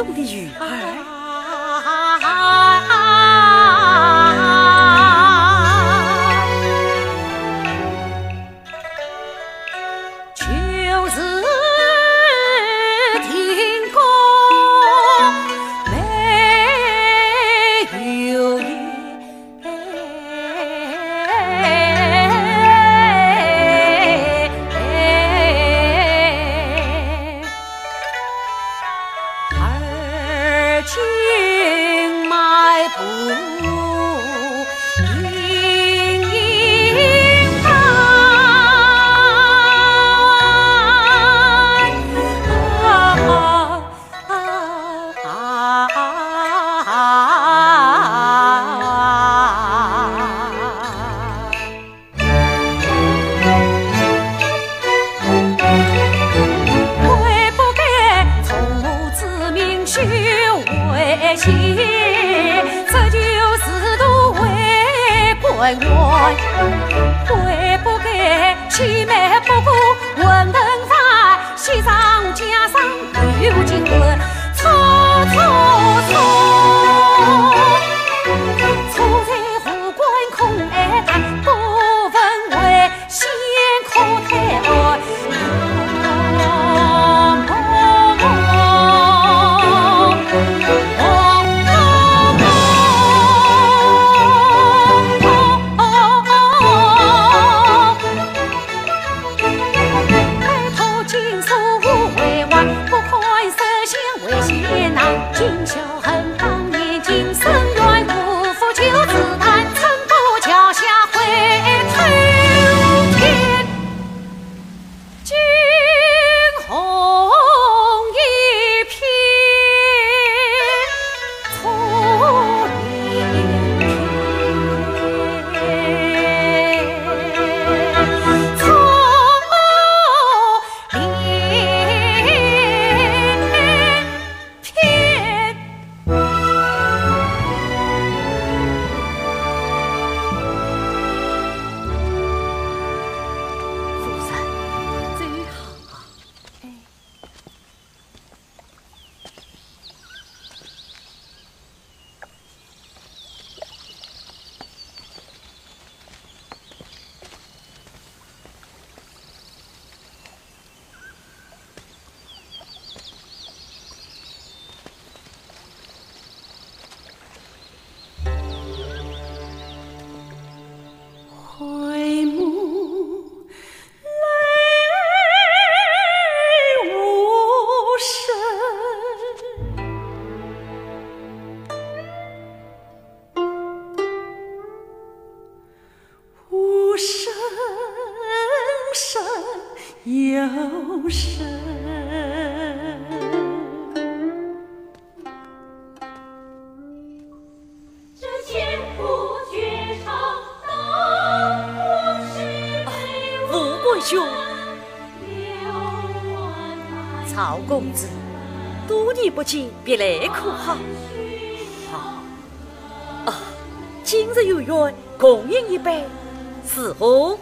的女儿。就是停工没有影。 而今迈步迎迎赶。吴官兄，曹公子，多年不见，别来可好？好。啊，今日有缘，共饮一杯，如何？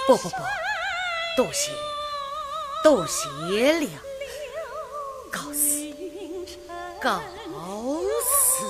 不不不，多谢，多谢了。告辞，告辞。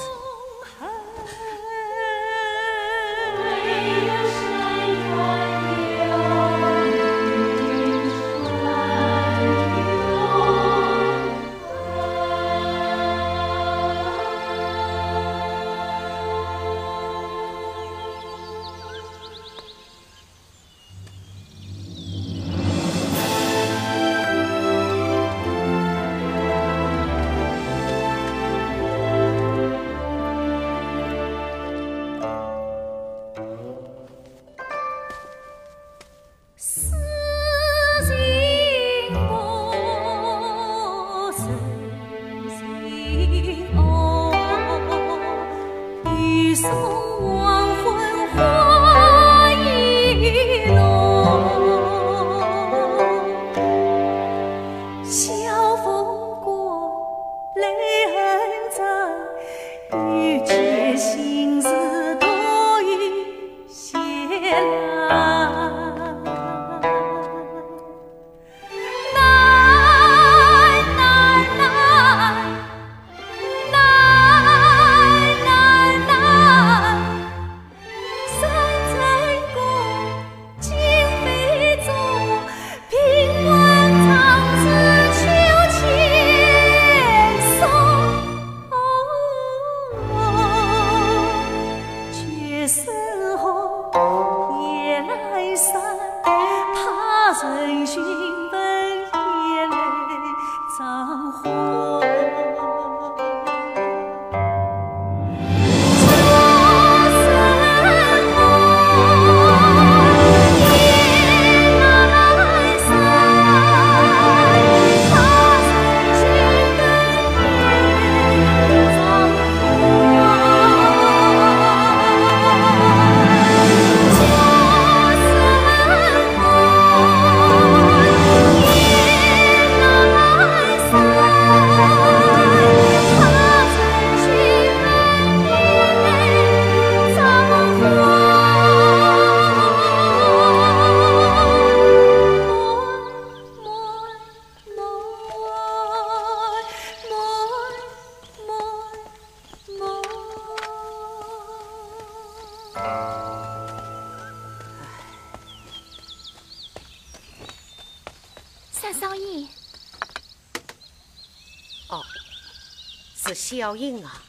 这小印啊。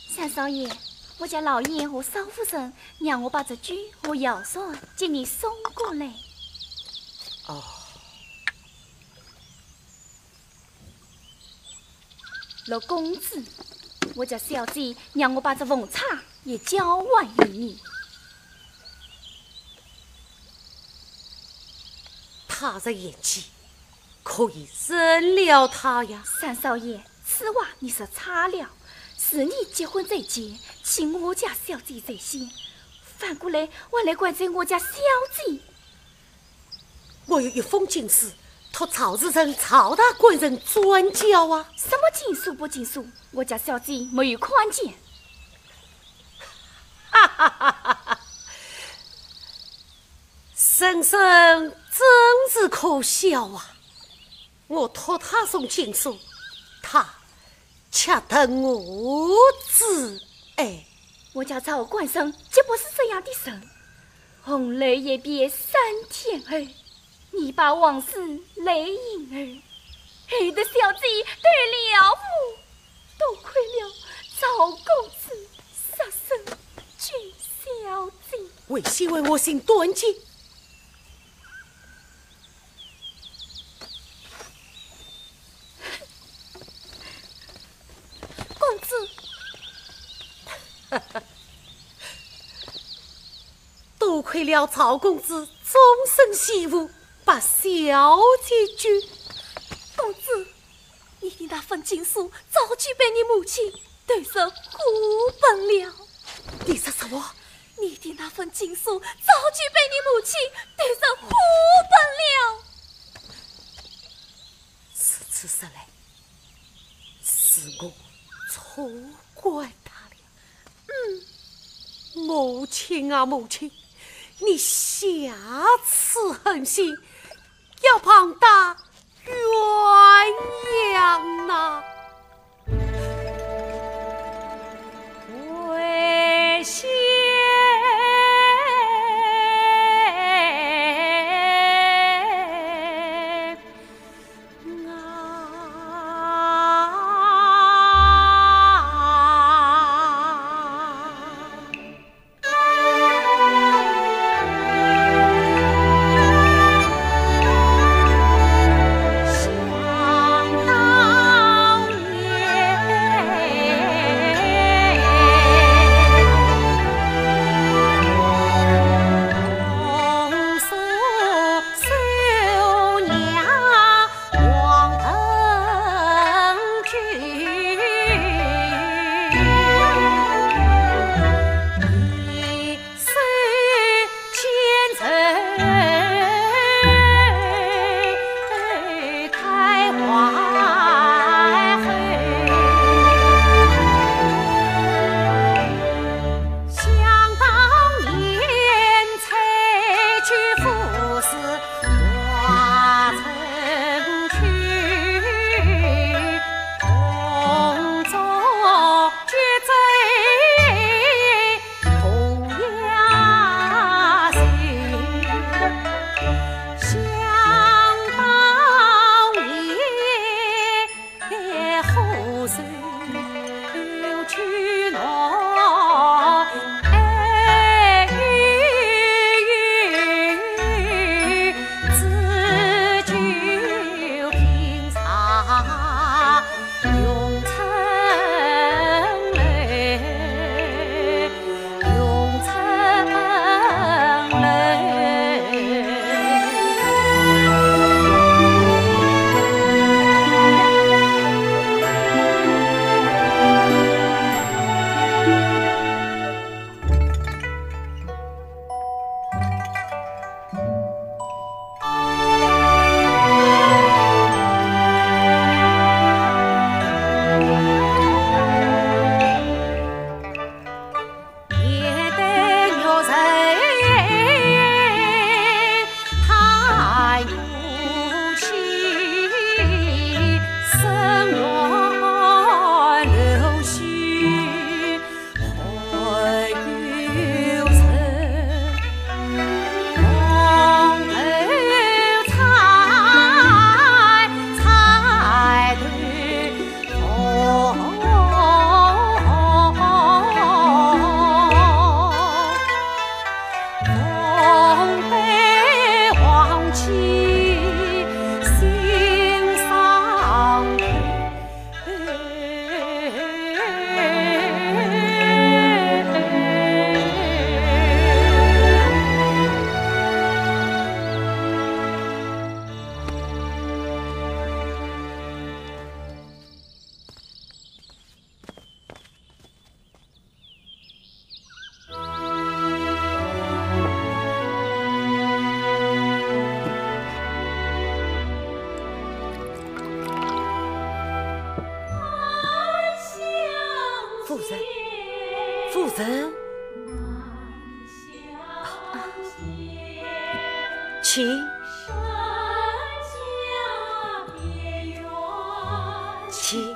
三少爷，我家老爷和少夫人让我把这酒和药草给你送过来。哦。陆公子，我家小姐让我把这凤钗也交还于你。 他日嫌弃，可以认了他呀。三少爷，此话你说差了。是你结婚在前，娶我家小姐在先，反过来还来怪罪我家小姐。我有一封禁书，托曹氏人、曹大官人转交啊。什么禁书不禁书，我家小姐没有看见。哈哈哈哈哈！ 人生真是可笑啊！我托他送禁书，他却得我之爱。我家曹官人绝不是这样的人，红楼一别三天后，你把往事来吟儿，害得小姐断了魂。 多亏了曹公子杀死君小姐。为先为我寻短见。公子。多亏了曹公子终身惜物，把小姐救。公子， 你的那封禁书早就被你母亲投入火盆了。你说什么？你的那封禁书早就被你母亲投入火盆了。如此说来，是我错怪她了。嗯。母亲啊，母亲，你下此狠心，要帮她 鸳鸯呐。为先啊。夫人，请。请。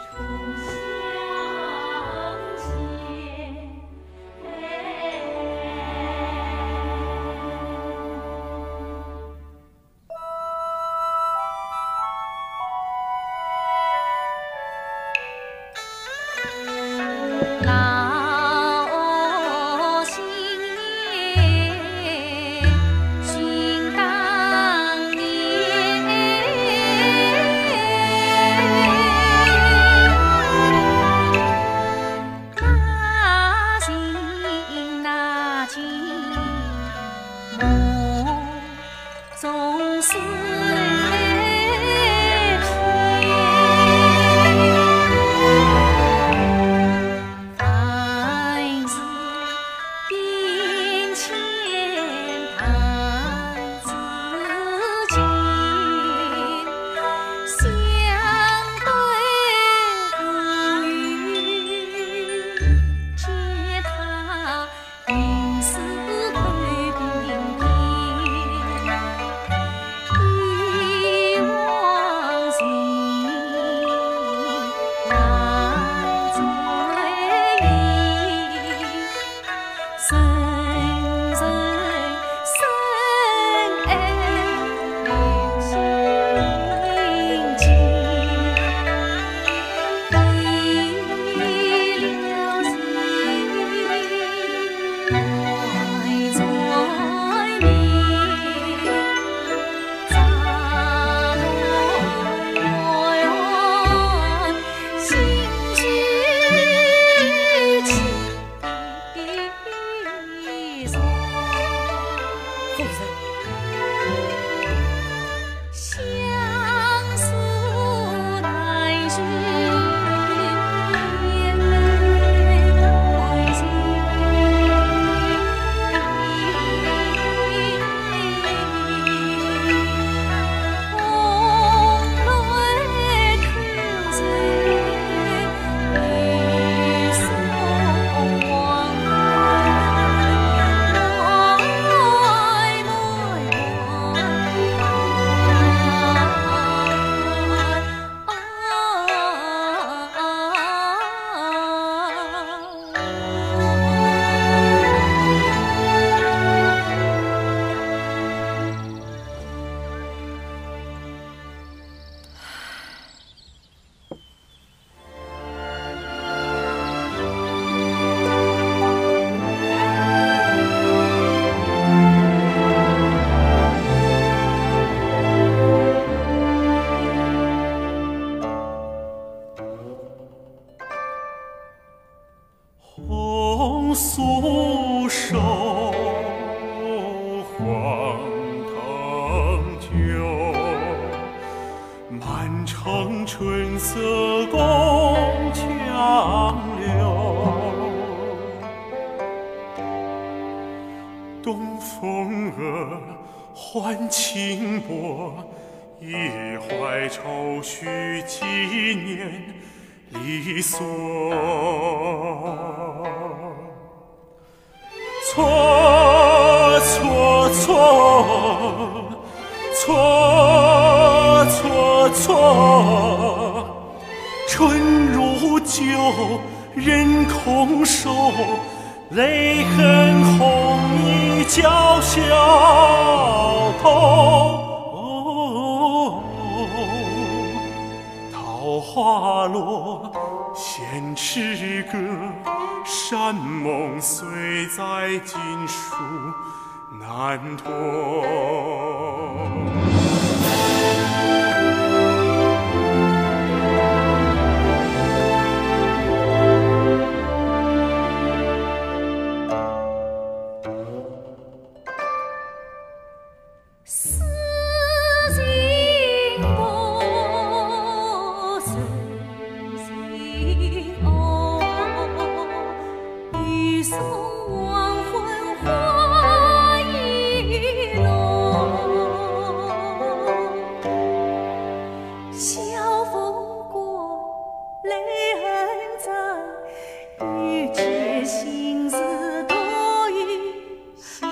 遇见心事多一些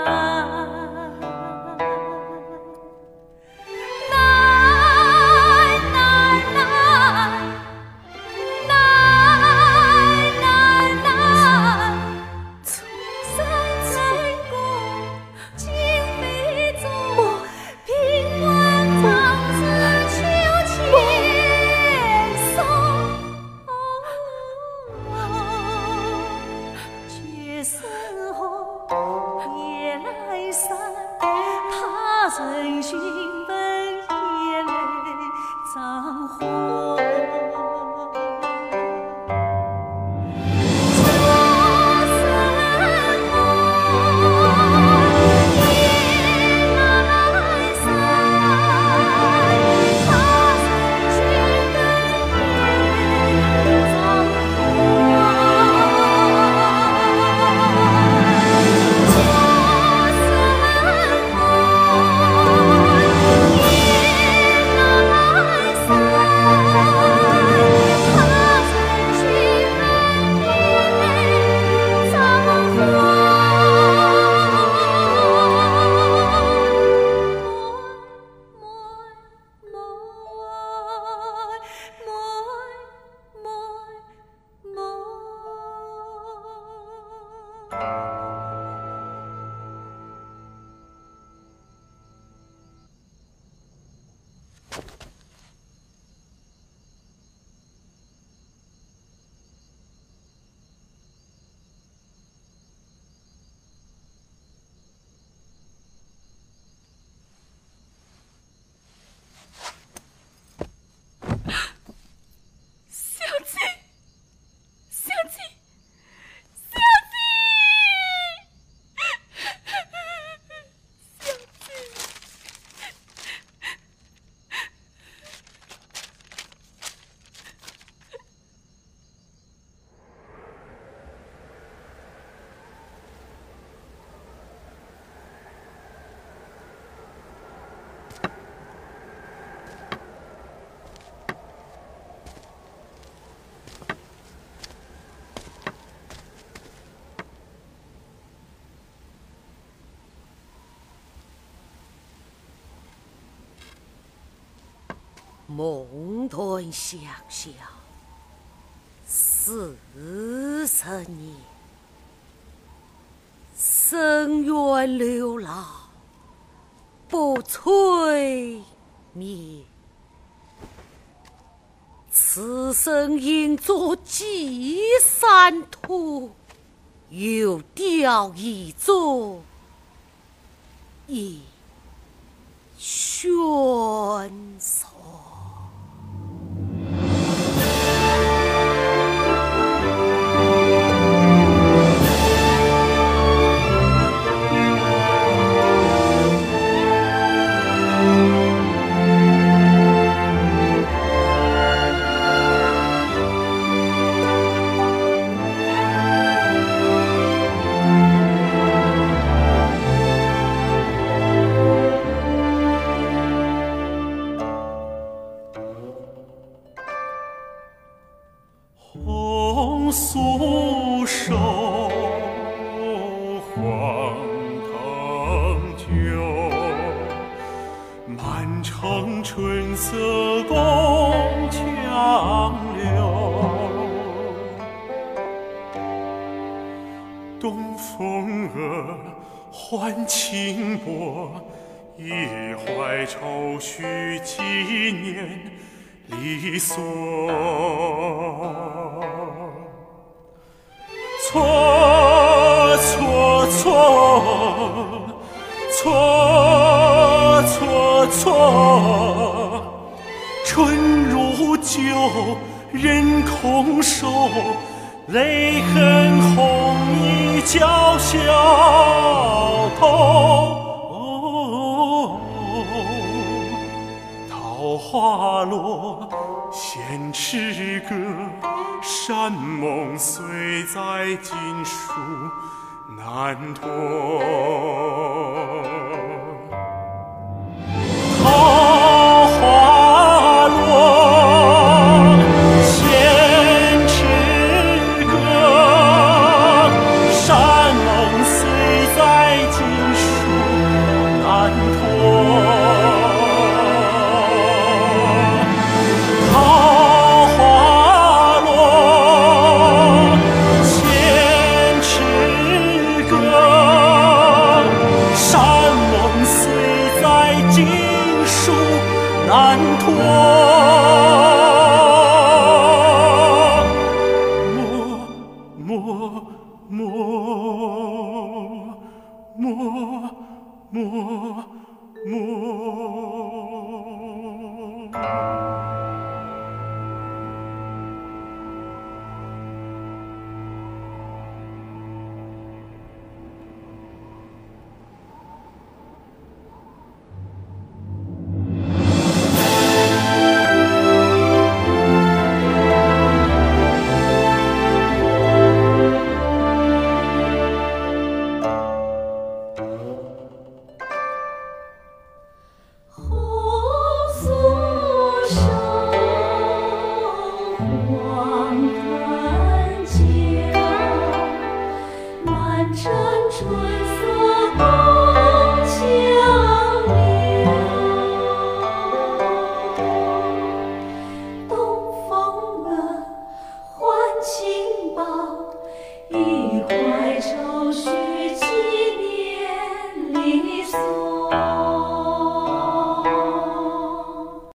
啦。小姐，小姐，小姐，小姐。 梦断香消四十年，深院流浪不吹灭。 此生应作寄山土，游雕一座一宣传。